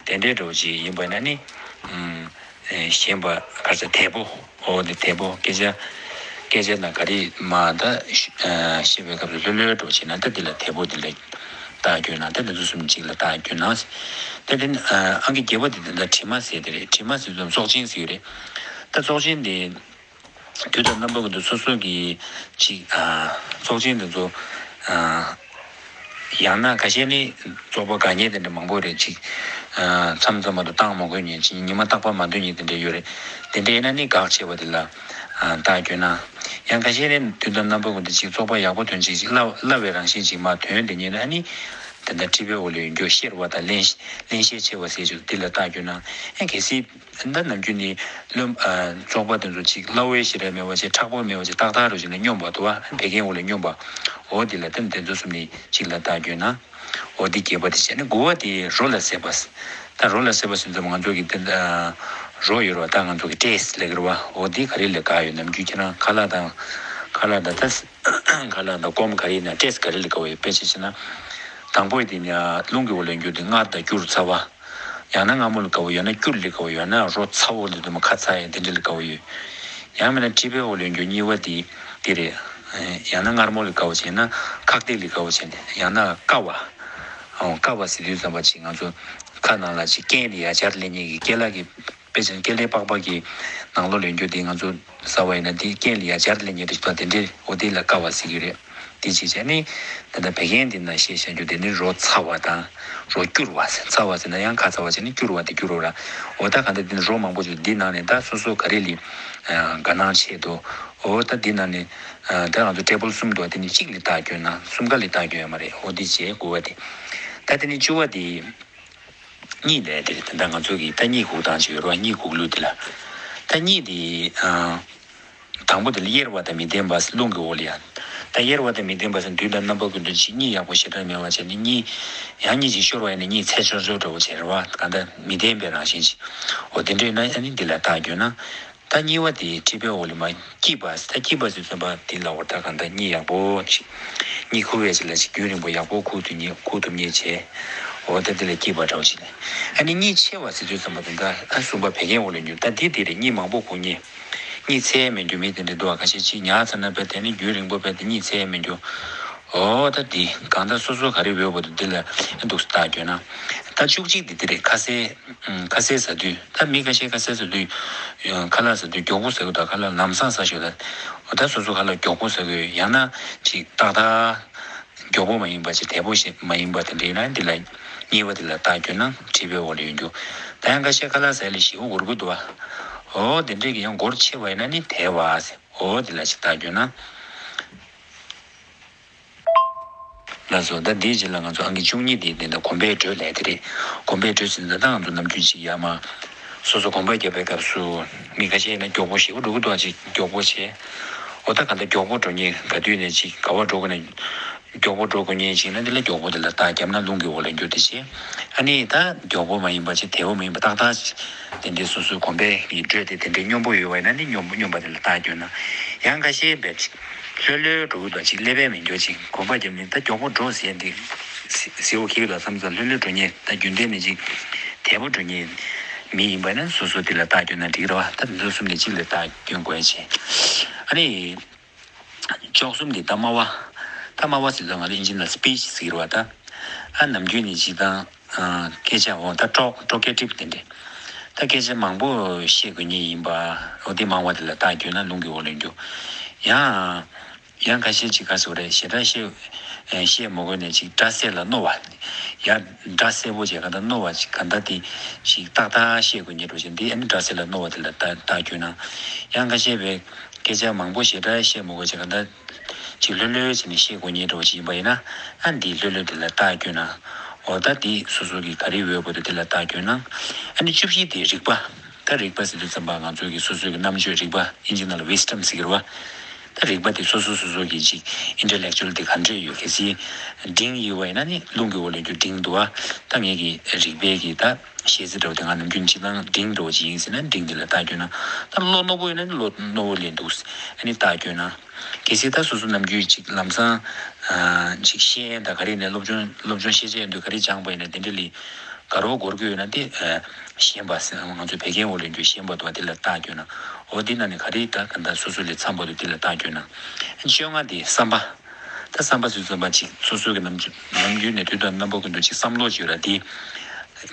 དེ་འདྲའི་འདྲ་བོ་ཅིག་ཡིན་པ་ན་ནི། ཨུམ། ཨེ་ཞེན་པ་ག་ཚ་དལ་པོ། འོ་དེ་དལ་པོ། སྐད་ཆ་སྐད་ཆ་ན་ག་རེ་མ་ད་ཨ་བཤད་པའི་སྐབས་སུ་ལྷོད་ལྷོད་འདྲ་བོ་བྱས་ན། ད་དེ་ལ་དལ་པོ་དེ་ལ་རྟགས་བསྐྱོན་ན། ད་དེ་ཚོ་གསུམ་གཅིག་ལ་རྟགས་བསྐྱོན་ན། ད་དེ་ནི་ཨ་ཨང་ཀི་བརྒྱད་པ་དེ་ད་དྲི་མ་ཟེར་དེ་རེད། དྲི་མ་ཟེར་དུས་བཙོག་ཆེན་ཟེར་གྱི་རེད། ད་བཙོག་ཆེན་དེ། དུས་དང་རྣམ་པ་ཀུན་ཏུ་སོ་སོ་གི་ཅིག་ཨ་བཙོག་ཆེན་དེ་ཚོ་ཨ་ཡང་ན་ཁ་ཤས་ནི་བཙོག་པ་དགའ་མཁན་དེ་འདྲ་མང་པོ་རེད། ཅིག་ཨ་མཚམས་མཚམས་མ་གཏོགས་བཏང་མ་དགོས་མཁན། ཅིག་ཉི་མ་རྟག་པར་མ་འདོན་མཁན་དེ་འདྲ་ཡོད་རེད། དེ་འདྲ་ཡིན་ན་ནི་དགག་བྱས་པ་དེ་ལ་ཨ་རྟགས་བསྐྱོན་ན། ཡང་ཁ་ཤས་ནི་དུས་དང་རྣམ་པ་ཀུན་ཏུ་ཅིག་བཙོག་པ་ཡག་པོ་ཐོན་ཅིག་ཅིག་སླ་སླ་བའི་རང་བཞིན་ཅིག་མར་ཐོན་བསྡད་མཁན་ན་ནི། དེ་འདྲ་མཁྲིས་པའི་འོག་ལ་ཡོད་རྒྱུ་གཤེར་བ་དང་བརླན་བརླན་གཤེར་ཆེ་བ་ཟེར་རྒྱུ་དེ་ལ་རྟགས་བསྐྱོན་ན། ཡང་གལ་སྲིད། ད་ནམ་རྒྱུན་ནི་རློན་ཨ་བཙོག་པ་དེ་ཚོ་ཅིག་སླ་བོའི་ཞེ་དྲག་མེད་པ་བྱས། མཁྲེགས་པོ་མེད་པ་བྱས། ཏག་ཏག་རུ་བྱས་ནས་སྙོམས་པ་འདུག་བ། བད་ཀན་འོག་ལ་སྙོམས་པ། འོ་དེ་ལ་ད་དེ་ཚོ་གསུམ་ནི་གཅིག་ལ་རྟགས་བསྐྱོན་ན། འོ་དེ་བརྒྱད་པ་དེ་བྱས་ནས། དགུ་པ་དེ་རོ་ལ་སྲེག་པ། ད་རོ་ལ་སྲེག་པ་ཟེར་དུས་ང་ཚོ་གི་དེ་ཨ་རོ་ཡོད་རེད་བ། ད་ང་ཚོ་གི་ཊེ་སི་ཊི་ལབ་ཀྱི་རེད་བ། འོ་དེ་ག་རེ་ལ་དགའ་ཡོད། ནམ་རྒྱུན་ཁྱེད་རང་ཁ་ལག་དང་ཁ་ལག་དང་ད་ཁ་ལག་དང་སྐོམ་ག་རེ་ཡིན་ན་ཊེ་སི་ཊི་ག་རེ་ལ་དགའ་བ་ཡོད། དཔེ་ཆ་བྱས་ན། དང་པོ་དེ་ནི་རླུང་གི་འོག་ལ་ཡོད་རྒྱུ་དེ་མངར་དང་སྐྱུར་ཚ་བ། ཡང་ན་མངར་མོ་ལ་དགའ་བོ་ཡོད་ན་སྐྱུར་ལ་དགའ་བོ་ཡོད་ན་རོ་ཚ་བོ་ལ་དུ་མ་ཁ་ཚ་ཡ་དེ་འདྲ་ལ་དགའ་བོ་ཡོད། ཡང་མིན་ན་མཁྲིས་པའི་འོག་ལ་ཡོད་རྒྱུ་གཉིས་པ་དེ་དེ་རེད། ཡང་ན་མངར་མོ་ལ་དགའ་བོ་བྱས་ན་ཁག་ཏིག་ལ་དགའ་བོ་བྱས་ན། ཡང་ན་བསྐ་བ། ཨོ་བསྐ་བ་ཟེར་དུས་ཙམ་པ་ཅིག་ང་ཚོ་ཁ་ནང་ལ་ཅིག་རྐན་ལ་ཡ་སྦྱར་ལེན་མཁན་གྱི་རྐན་ལག་གི། དཔེ་བྱས་ན་རྐན་ལག་པགས་པ་གི་ནང་ལོགས་ལ་ཡོད་རྒྱུ་དེ་ང་ཚོ་ཟ་བ་ཡིན་ན་དེ་རྐན་ལ་ཡ་སྦྱར་ལེན་མཁན་དེ་ཞིག་དང་དེ་འདྲའི། འོ་དེ་ལ་བསྐ་བ་ཟེར་གྱི་རེད། དེ་ཅིག་བྱས་ནས་ད་ལྟ་བད་ཀན་འདི་ན་བཤད་བཞག་རྒྱུ་དེ་ནི་རོ་ཚ་བ་དང་རོ་སྐྱུར་བ་ཟེར། ཚ་བ་ཟེར་ན་ཡང་ཁ་ཚ་བ་བྱས་ནས་སྐྱུར་བ་དེ་སྐྱུར་བ་ར། འོ་ད་ག་འདྲ་འདི་ནི་རོ་མང་པོ་ཅིག་འདི་ནང་ནས་ད་སོ་སོ་ག་རེ་ལ་ཨ་དགའ་སྣང་ཆེ་འདུག་འོ་ད་འདི་ནང་ནས་ཨ་ད་ང་ཚོ་ཊེ་བལ་གསུམ་འདུག་དེ་ནི་གཅིག་ལ་རྟགས་བསྐྱོན་ན། གསུམ་ཀ་ལ་རྟགས་བསྐྱོན་ཡོད་མ་རེད། འོ་འདི་བྱས། དགུ་པ་དེ། ད་དེ་ནི་བཅུ་པ་དེ། གཉིད་ལས་དེ་རེད། ད་ལྟ་ང་ཚོ་གི་ད་གཉིད་ཁུག་སྟངས་ཅིག་ཡོད་རེད་བ། གཉིད་ཁུག་ལུགས་དེ་ལ། ད་གཉིད་དེ་ཨ་དང་པོ་དེ་ལ་གཡེར་བ་དང་མི་ལྡན་པ་རླུང་གི་འོག་ལ་ཡ། ད་གཡེར་བ་དང་མི་ལྡན་པ་ཟེར་དུས་དང་རྣམ་པ་ཀུན་ཏུ་ཅིག་གཉིད་ཡག་པོ་ཞེ་དྲག་མེད་པ་བྱས་ནས་གཉིད་ཡང་གཉིད་ཅིག་ཤོར་བ་ཡིན་ན་གཉིད་ཚད་ཆོར་ཆོར་འདྲ་བོ་བྱས་རེད་བ། གང་ལྟར་མི་ལྡན་པའི་རང་བཞིན་ཅིག་འོ་དེ་འདྲ་ཡིན་ན་ཨ་ནི་འདི་ལ་རྟགས་བསྐྱོན་ན། ད་གཉིས་པ་དེ་མཁྲིས་པའི་འོག་ལ་མར་སྐྱིད་པ། ད་སྐྱིད་པ་ཟེར་དུས་ཙམ་པ་དེ་ལ་འོ་ད་གང་ལྟར་གཉིད་ཡག་པོ་ཅིག་གཉིད་ཁུག་པའི་ཅིག་ལ་ཅིག་རྒྱུན་རིང་པོ་ཡག་པོ་ཁུག་ཐུབ་མཁན། ཁུག་ཐུབ་མཁན་བྱས། འོ་ད་དེ་ལ་སྐྱིད་པ་འདྲ་བོ་ཅིག་ལ། ཨ་ནི་གཉིད་ཆེ་བ་ཟེར་དུས་ཙམ་པ་དེ་ད་ཨ་གསུམ་པ་བད་ཀན་འོག་ལ་འགྱུར། ད་དེ་དེ་རེད། གཉིད་མང་པོ་ཁུག་མཁན། གཉིད་ཚད་མེད་རྒྱུ་མི་དེ་འདྲ་འདུག་བ། ཁ་ཤས་ཅིག་ཉལ་ཚར་ན་དཔེ་དེ་ནི་རྒྱུན་རིང་པོ་དཔེ་དེ་གཉིད་ཚད་མེད་རྒྱུ། འོ་ད་དེ་གང་ལྟར་སོ་སོ་ག་རེ་འོས་པ་འདུག་དེ་ལ་འདུག་རྟགས་བསྐྱོན་ན། ད་བཅུ་གཅིག་དེ་དེ་རེད། ཁ་ཟས། ཁ་ཟས་ཟ་དུས། ད་མི་ཁ་ཤས་ཁ་ཟས་ཟ་དུས། ཁ་ལག་ཟ་དུས་མགྱོགས་པོ་ཟ་དགོས། ད་ཁ་ལག་ལམ་སང་ཟ་ཤོག་ད། ད་སོ་སོ་ཁ་ལག་མགྱོགས་པོ་ཟ་དགོས། ཡང་ན་ཅིག་ཏག་ཏག་མགྱོགས་པོ་མ་ཡིན་པ་ཅིག་དལ་པོ་ཞིག་མ་ཡིན་པ་དེ་འདྲ་ཡིན་ན། འདི་ལ་གཉིས་པ་དེ་ལ་རྟགས་བསྐྱོན་ན་མཁྲིས་པའི་འོག་ལ་ཡོད་རྒྱུ། ད་ཡང་ཁ་ཤས་ཁ་ལག་ཟ་ལ་ཞེ་པོ་འུར་པོ་འདུག་བ། འོ་དེ་འདྲས་ཀྱི་ཡང་འགོར་ཆེ་བ་ཡིན་ན་ནི་དལ་བ་ཟེར། འོ་དེ་ལ་ཅིག་རྟགས་བསྐྱོན་ན། ལགས་སོ། ད་འདིའི་རྗེས་ལ་ང་ཚོ་ཨང་ཀི་བཅུ་གཉིས་དེ་དེ་འདྲ་གོམས་པའི་འགྲོས་ལས་དེ་རེད། གོམས་པའི་འགྲོས་ཟེར་ན་ད་ང་ཚོ་ནམ་རྒྱུན་ཅིག་ཡར་མར་སོ་སོ་གོམ་པ་རྒྱབ་པའི་སྐབས་སུ་མི་ཁ་ཤས་ཡིན་ན་མགྱོགས་པོ་ཞེ་པོ་འགྲོ་གི་འདུག་ཅིག་མགྱོགས་པོ་བྱས། འོ་ད་གང་ལྟར་མགྱོགས་པོ་འགྲོ་མཁན་ག་དུས་ནས་ཅིག་ག་པར་འགྲོ་དགོས་ན། མགྱོགས་པོ་འགྲོ་དགོས་ངེས་ཅིག་ན་དེ་ལ་མགྱོགས་པོ་དེ་ལ་རྟགས་བརྒྱབ་ན་རླུང་གི་འོག་ལ་འགྱུར་ཏེ་བྱས། ཨ་ནི་ད་མགྱོགས་པོ་མ་ཡིན་པ་ཅིག་དལ་བོ་མ་ཡིན་པ་ཏག་ཏག་དེ་འདྲའི་སོ་སོའི་གོམ་པའི་གི་འགྲོས་དེ་དེ་འདྲའི་སྙོམས་པོ་ཡོད་པ་ཡིན་ན་ནི་སྙོམས་སྙོམས་པ་དེ་ལ་རྟགས་བསྐྱོན་ན། ཡང་ཁ་ཤས་བས་ཅིག་ལྷོད་ལྷོད་འགྲོ་གི་འདུག་ཅིག་ཀླད་པས་མི་འགྱུར་ཅིག་གོམ་པ་བརྒྱབ་ནས་ད་མགྱོགས་པོ་འགྲོ་ཟེར་འདི་ཟེར་བ་ཁེག་ལ་བསམ་ཙང་ལྷོད་ལྷོད་འགྲོ་ཉེན་ད་རྒྱུན་ལྡན་ནས་ཅིག་དལ་བོ་འགྲོ་ཉེན་མི་ཡིན་པ་ན་སོ་སོ་དེ་ལ་རྟགས་བསྐྱོན་ན་འགྲིག་རེད་བ། ད་འདི་ཚོ་གསུམ་ནས་གཅིག་ལ་རྟགས་བསྐྱོན་དགོས་ཡ་ཆེ། ཨ་ནི། བཅུ་གསུམ་དེ་ད་སྨྲ་བ། ད་སྨྲ་བ་ཟེར་དུས་ང་ཚོ་ཨིན་ཇི་ནང་ལ་སི་པི་ཆི་ཟེར་གི་རེད་བ་ད། ཨ་ནམ་རྒྱུན་ནས་ཅིག་དང་། སྐད་ཆ་འོ་ད་ཊོག་ཊོག་ཊེ་ཊིབ་དེ་འདྲས། ད་སྐད་ཆ་མང་པོ་བཤད་དགོས་ངེས་ཡིན་པ། འོ་དེ་སྨྲ་བ་དེ་ལ་རྟགས་བསྐྱོན་ན་རླུང་གི་འོག་ལ་འགྱུར། ཡང་། ཡང་ཁ་ཤས་ཅིག་ག་ཟེར་རེད་ཞེ་དྲག་བཤད། བཤད་མ་དགོས་ནས་ཅིག་སྒྲ་གསལ་ལ་རྣོ་བ། ཡང་སྒྲ་གསལ་པོ་བྱས་ག་ད་རྣོ་བ་ཅིག་ག་ད་དེ་ཅིག་ཏག་ཏག་བཤད་དགོས་ངེས་འགྲོ་བཞིན་དེ་ཨ་ནི་སྒྲ་གསལ་ལ་རྣོ་བ་དེ་ལ་རྟགས་རྟགས་བསྐྱོན་ན། ཡང་ཁ་ཤས་པས། སྐད་ཆ་མང་པོ་ཞེ་དྲག་བཤད་མི་དགོས་ཅིག་ག་འདྲ་ཅིག་ལྷོད་ལྷོད་བྱས་ནས་བཤད་དགོས་ངེས་འདྲ་བོ་ཅིག་ཡིན་པ་ཡིན་ན། ཨ་འདིའི་ལྷོད་ལྷོད་དེ་ལ་རྟགས་བསྐྱོན་ན། འོ་ད་འདི་སོ་སོ་གི་ག་རེ་འོས་པ་འདུག་དེ་ལ་རྟགས་བསྐྱོན་ན། ཨ་ནི་བཅུ་བཞི་དེ་རིག་པ། ད་རིག་པ་ཟེར་དུས་ཙམ་པ་ང་ཚོ་གི་སོ་སོ་གི་རྣམ་དཔྱོད་རིག་པ་ཨིན་ཇི་ནང་ལ་ཝིས་ཌམ་ཟེར་གི་རེད་བ། ད་རིག་པ་དེ་སོ་སོ་སོ་སོ་གི་ཅིག་ཨིན་ཊེ་ལེག་ཅུ་ཨལ་དེ་ག་འདྲས་ཡོད་གལ་སྲིད་འབྲིང་ཡོད་པ་ཡིན་ན་ནི་རླུང་གི་འོག་ལ་འགྱུར་འབྲིང་འདུག་བ། ད་ངེད་ཀྱི་རིག་པའི་གི་ད། ཤེས་ཚད་འདྲ་བོ་དེ་སྔ་ནམ་རྒྱུན་གཅིག་དང་འབྲིང་འདྲ་བོ་ཅིག་ཡིན་ཟེར་ན་འབྲིང་དེ་ལ་རྟགས་བསྐྱོན་ན། ད་བློ་རྣོ་པོ་ཡོད་ན་ནི་བློ་རྣོ་བོ་ལས་འདུག་ཨ་ནི་རྟགས་བསྐྱོན་ན། གལ་སྲིད་ད་སོ་སོ་ནམ་རྒྱུན་ཅིག་ལམ་སང་ཅིག་ཤེས་ཡོན་དང་ག་རེ་ནས་སློབ་སྦྱོང་སློབ་སྦྱོང་ཤེས་བྱ་ཡོད་དུས་ག་རེ་སྦྱངས་པ་ཡིན་ན་དེ་འདྲ་ལས་དགའ་རོགས་སྒོར་དགོས་ཡོད་ན་དེ་ཞེན་པ་ཟེར་ང་ཚོའི་བད་ཀན་འོག་ལ་འགྱུར་ཞེན་པ་འདུག་བ། དེ་ལ་རྟགས་བསྐྱོན་ན། འོ་དེ་ན་ནི་ག་རེ་ད་ག་འདྲ་སོ་སོ་ལས་འཚམ་པ་འདུག་དེ་ལ་རྟགས་བསྐྱོན་ན། བཅོ་ལྔ་དེ་བསམ་པ། ད་བསམ་པ་ཟེར་དུས་ཙམ་པ་ཅིག་སོ་སོ་གི་ནམ་རྒྱུན་ནམ་རྒྱུན་ནས་དུས་དང་རྣམ་པ་ཀུན་ཏུ་ཅིག་བསམ་བློ་ཅིག་ཡོད་ར་དེ།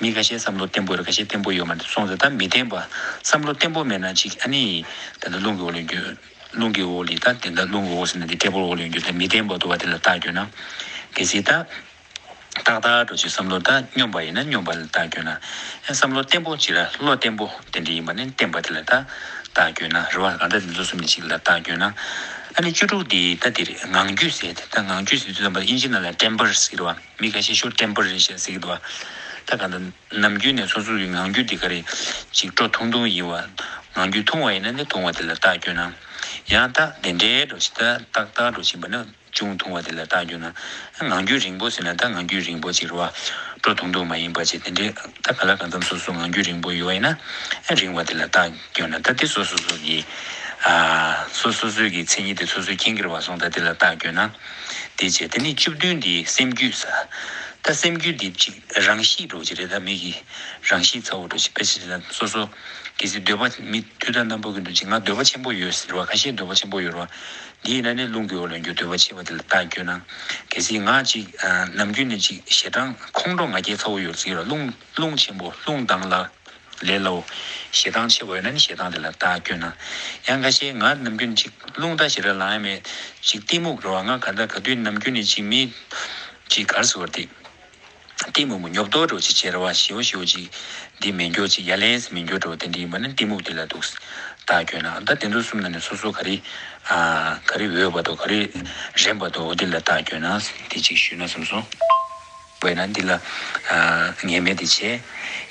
མི་ཁ་ཤས་བསམ་བློ་བརྟན་པོ་ཡོད་ར་ཁ་ཤས་བརྟན་པོ་ཡོད་མ་རེད་སོང་ཙང་ད་མི་བརྟན་པ་བསམ་བློ་བརྟན་པོ་མེད་ན་ཅིག་ཨ་ནི་ད་ལྟ་རླུང་གི་འོག་ལ་འགྱུར་རླུང་གི་འོག་ལ་ད་དེ་འདྲ་རླུང་གི་འོག་ཟེར་ན་དེ་ཊེ་བལ་འོག་ལ་འགྱུར་ད་མི་བརྟན་པ་འདུག་བ་དེ་ལ་རྟགས་བསྐྱོན་ན། གལ་སྲིད་ད། ཏག་ཏག་འགྲོ་ཅིག་བསམ་བློ་ད་སྙོམས་པ་ཡིན་ན་སྙོམས་པ་ལ་རྟགས་བསྐྱོན་ན། ཡང་བསམ་བློ་བརྟན་པོ་ཅིག་ར་བློ་བརྟན་པོ་དེ་འདྲ་ཡིན་པ་ནི་བརྟན་པ་དེ་ལ་ད་རྟགས་བསྐྱོན་ན་རེད་བ། གང་ལྟར་འདི་ཚོ་གསུམ་ནས་གཅིག་ལ་རྟགས་བསྐྱོན་ན། ཨ་ནི་བཅུ་དྲུག་དེ་ད་དེ་རེད་ངང་རྒྱུད་ཟེར་དེ་ད་ངང་རྒྱུད་ཟེར་དུས་ཙམ་པ་ཨིན་ཇི་ནང་ལ་ཊེམ་པར་ཟེར་གི་རེད་བ། མི་ཁ་ཤས་ཤོ་ཊེམ་པར་རེད་ཤག་ཟེར་གི་འདུག་བ། ད་གང་ལྟར་ནམ་རྒྱུན་ནས་སོ་སོ་གི་ངང་རྒྱུད་དེ་ག་རེ་ཅིག་སྤྲོ་ཐུང་ཐུང་ཡིན་བ། ངང་རྒྱུད་ཐུང་བ་ཡིན་ན་ནི་ཐུང་བ་དེ་ལ་རྟགས་བསྐྱོན་ན། ཡང་ད་དེ་འདྲའི་འགྲོ་ཅིག་ད་ཏག་ཏག་འགྲོ་ཅིག་ཡིན་པ་ནི། ཅུང་ཐུང་བ་དེ་ལ་རྟགས་བསྐྱོན་ན། ངང་རྒྱུད་རིང་པོ་ཟེར་ན་ད་ངང་རྒྱུད་རིང་པོ་ཅིག་རེད་བ། སྤྲོ་ཐུང་ཐུང་མ་ཡིན་པ་ཅིག་དེ་འདྲའི་ད་ག་ལ་གང་འཚམ་སོ་སོ་ངང་རྒྱུད་རིང་པོ་ཡོད་པ་ཡིན་ན། རིང་བ་དེ་ལ་རྟགས་བསྐྱོན་ན་ད་དེ་སོ་སོ་སོ་གི། ཨ། སོ་སོ་སོའི་གི་མཚན་ཉིད་དེ་སོ་སོས་མཁྱེན་གྱི་རེད་བ་སོང་ད་དེ་ལ་རྟགས་བསྐྱོན་ན། དེ་བྱས་དེ་ནས་བཅུ་བདུན་དེ་སེམས་རྒྱུད་ཟེར། ད་སེམས་རྒྱུད་དེ་ཅིག་རང་གཤིས་འདྲ་བོ་ཅིག་རེད་ད་མི་གི་རང་གཤིས་ཚ་བོ་འདྲ་བོ་ཅིག་དཔེ་ཆ་བཞག་ན་སོ་སོ། གལ་སྲིད་འདོད་པ་མི་དུས་དང་རྣམ་པ་ཀུན་ཏུ་ཅིག་ང་འདོད་པ་ཆེན་པོ་ཡོད་ཟེར་བ་ཁ་ཤས་འདོད་པ་ཆེན་པོ་ཡོད་རེད་བ། འདི་ཡིན་ན་ནི་རླུང་གི་འོག་ལ་འགྱུར་འདོད་པ་ཆེ་བ་དེ་ལ་རྟགས་བསྐྱོན་ན། གལ་སྲིད་ང་ཅིག་ནམ་རྒྱུན་ནས་ཅིག་ཞེ་སྡང་ཁོང་ཁྲོ་ང་རྒྱལ་ཚ་བོ་ཡོད་ཟེར་ར་རླུང་རླུང་ཆེན་པོ་རླུང་ལྡང་ལ་ལས་སླ་བོ། ཞེ་སྡང་ཆེ་བ་ཡོད་ན་ནི་ཞེ་སྡང་དེ་ལ་རྟགས་བསྐྱོན་ན། ཡང་ཁ་ཤས་ང་ནམ་རྒྱུན་ཅིག་རླུང་རྟ་ཞེ་དྲག་ལངས་ཡ་མེད་ཅིག་གཏི་མུག་རེད་བ། ང་ག་འདྲ་ག་དུས་ནམ་རྒྱུན་ནས་ཅིག་མི་ཅིག་ག་རེ་ཟེར་བ་དེ། གཏི་མུག་མུག་ཉོབ་ཏོ་འདྲ་བོ་ཅིག་བྱས་ར་བ་ཞེ་བོ་ཞེ་བོ་ཅིག་འདི་མེད་འགྱོ་ཅིག་ཡ་ལན་མེད་འགྱོ་འདྲ་བོ་དེ་འདྲ་ཡིན་པ་ནི་གཏི་མུག་དེ་ལ་འདུག་རྟགས་བསྐྱོན་ན་ད་དེ་ཚོ་གསུམ་ནང་ནས་སོ་སོ་ག་རེ་ཨ་ག་རེ་འོས་པ་དང་ག་རེ་རན་པ་དང་འོ་དེ་ལ་རྟགས་བསྐྱོན་ན་དེ་ཅིག་ཞུས་ན་བསམ་སོང་། བས་ན་འདི་ལ་ཨ་ངེས་མེད་དེ་བྱས།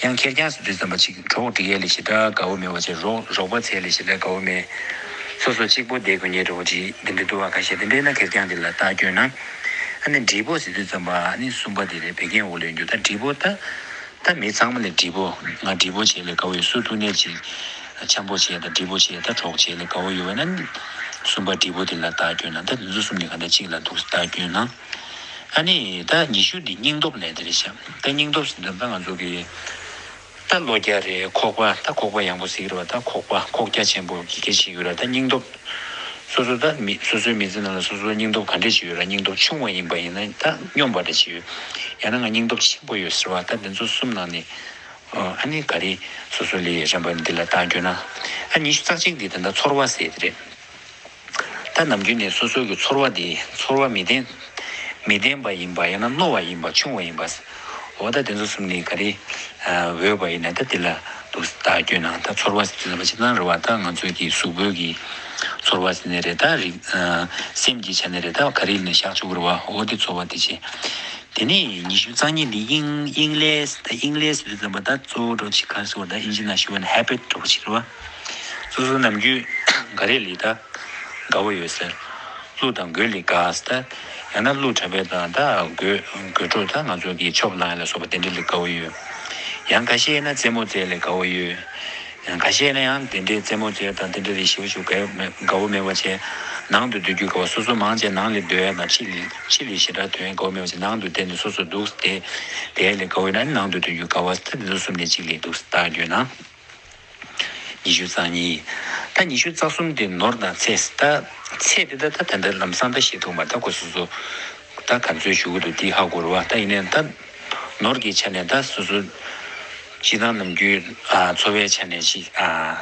ཡང་ཁེར་རྐྱང་ཟེར་དུས་ཙམ་པ་ཅིག་གྲོགས་སྒྲིག་ཡས་ལས་ཞེ་དྲག་དགའ་བོ་མེད་པ་བྱས་རོགས་རོགས་པ་འཚོལ་ལས་ཞེ་དྲག་དགའ་བོ་མེད། སོ་སོ་གཅིག་པོ་བསྡད་དགོས་ངེས་འདྲ་བོ་ཅིག་འདི་འདྲ་འདུག་བ། ཁ་ཤས་དེ་འདྲས་ན་ཁེར་རྐྱང་དེ་ལ་རྟགས་བསྐྱོན་ན། ཨ་ནི་འབྲས་བུ་ཟེར་དུས་ཙམ་པ་ཨ་ནི་གསུམ་པ་དེ་རེད་བད་ཀན་འོག་ལ་ཡོད་རྒྱུ་ད་འབྲས་བུ་ད། ད་མི་ཚང་མ་ལ་འབྲས་བུ་ང་འབྲས་བུ་བྱས་ལས་དགའ་བོ་ཡོད་སུ་ཐུག་ནས་ཅིག་འཆམ་པོ་བྱས་དང་འབྲས་བུ་བྱས་ད་གྲོགས་བྱས་ལས་དགའ་བོ་ཡོད་བས་ན་ནི། གསུམ་པ་འབྲས་བུ་དེ་ལ་རྟགས་བསྐྱོན་ན་ད་དེ་ཚོ་གསུམ་ནི་ག་འདྲ་གཅིག་ལ་འདུག་རྟགས་བསྐྱོན་ན། ཨ་ནི་ད་ཉི་ཤུ་འདི་སྙིང་སྟོབས་ལས་དེ་རེད་ཤག་ད་སྙིང་སྟོབས་ཟེར་དུས་ད་ང་ཚོ་གི་ད་ལོ་རྒྱ་རེད། ཁོག་པ་ད་ཁོག་པ་ཡངས་པོ་ཟེར་གི་རེད་བ། ད་ཁོག་པ་ཁོག་རྒྱ་ཆེན་པོ་གི་སྐད་ཆ་ཡོད་ར། ད་སྙིང་སྟོབས་སོ་སོ་ད་མི་སོ་སོའི་མི་ཚེ་ནང་ལ་སོ་སོའི་སྙིང་སྟོབས་ག་འདྲས་ཞིག་ཡོད་ར། སྙིང་སྟོབས་ཆུང་བ་ཡིན་པ་ཡིན་ན་ད་སྙོམས་པ་འདྲ་ཞིག་ཡོད། ཡང་ན་ང་སྙིང་སྟོབས་ཆེན་པོ་ཡོད་ཟེར་བ་ད་དེ་ཚོ་གསུམ་ནང་ནས་ཨ་ནི་ག་རེ་སོ་སོ་ལས་རན་པ་འདི་ལ་རྟགས་བསྐྱོན་ན། ཨ་ཉི་ཤུ་རྩ་གཅིག་འདི་ད་ད་ཚོར་བ་ཟེར་དེ་རེད། ད་ནམ་རྒྱུན་ནས་སོ་སོ་གི་ཚོར་བ་དེ་ཚོར་བ་མི་བདེན། མི་བདེན་པ་ཡིན་པ་ཡང་ན་རྣོ་བ་ཡིན་པ་ཆུང་བ་ཡིན་པ། འོ་ད་དེ་ཚོ་གསུམ་ནི་ག་རེ་འོས་པ་ཡིན་ན་ད་དེ་ལ་འདུག་རྟགས་བསྐྱོན་ན་ད་ཚོར་བ་ཟེར་དུས་ཙམ་པ་ཅིག་ན་རེད་བ། ད་ང་ཚོའི་གི་གཟུགས་པོའི་གི་ཚོར་བ་ཟེར་ནི་རེད། ད་རིག་སེམས་ཀྱི་ཆ་ནས་རེད། ད་ག་རེ་ནས་བཞག་ཆོག་གི་རེད་བ། འོ་དེ་ཚོར་བ་དེ་བྱས། དེ་ནས་ཉི་ཤུ་རྩ་གཉིས་འདི་དབྱིངས་དབྱིངས་ལས་ད་དབྱིངས་ལས་ཟེར་དུས་ཙམ་པ་ད་གཙོ་བོ་འདྲ་ཅིག་ག་རེ་ཟེར་བ་ད་ཨིན་ཇི་ནང་ཞུ་བ་ན་ཧེ་བིཊ་འདྲ་ཅིག་རེད་བ། སོ་སོ་ནམ་རྒྱུན་ག་རེ་ལས་ད་དགའ་བོ་ཡོད་ཟེར། གླུ་དང་གོས་ལས་དགའ་ཟེར། ད་ ཡང་ན་ཀླུ་གྲྭ་པ་དང་ད་དགོད་དགོད་བྲོ་ད་ང་ཚོ་གི་ཆོབ་ལངས་ལ་སོགས་པ་དེ་འདྲ་ལ་དགའ་བོ་ཡོད། ཡང་ཁ་ཤས་ན་རྩེད་མོ་རྩེ་ལ་དགའ་བོ་ཡོད། ཡང་ཁ་ཤས་ན་ཡང་དེ་འདྲའི་རྩེད་མོ་རྩེ་དང་དེ་འདྲ་ལ་ཞེ་པོ་ཞིག་དགའ་དགའ་བོ་མེད་པ་བྱས། ནང་དུ་སྡོད་རྒྱུ་དགའ་བ། སོ་སོ་མང་ཆེ་ནང་ལ་སྡོད་ཡ་དང་ཕྱི་ལ་ཕྱི་ལ་ཞེ་དྲག་ཐོན་ཡ་དགའ་བོ་མེད་པ་བྱས། ནང་དུ་བསྡད་ནས་སོ་སོ་འདུག་སེ་བསྡད་ཡ་ལ་དགའ་བོ་ཡོད་ན་ནང་དུ་སྡོད་རྒྱུ་དགའ་བ། ད་དེ་ཚོ་གསུམ་ནས་གཅིག་ལ་འདུག་སེ་རྟགས་བསྐྱོན་ན། ཉི་ཤུ་རྩ་གཉིས། ད་ཉི་ཤུ་རྩ་གསུམ་དེ་ནོར་དང་ཚེ། ད་ཚེ་དེ་ད་ད་དེ་འདྲ་ལམ་སང་ད་ཤེས་ཐུབ་མ། ད་ཁོ་སོ་སོ་ད་ག་ཚོད་ཞུ་གི་འདུག་དེ་ཧ་གོ་རེད་བ། ད་ཡིན་ནའི་ད་ནོར་གྱི་ཆ་ནས་ད་སོ་སོ་སྤྱི་བཏང་ནམ་རྒྱུན་ཨ་འཚོ་བའི་ཆ་ནས་ཅིག་ཨ་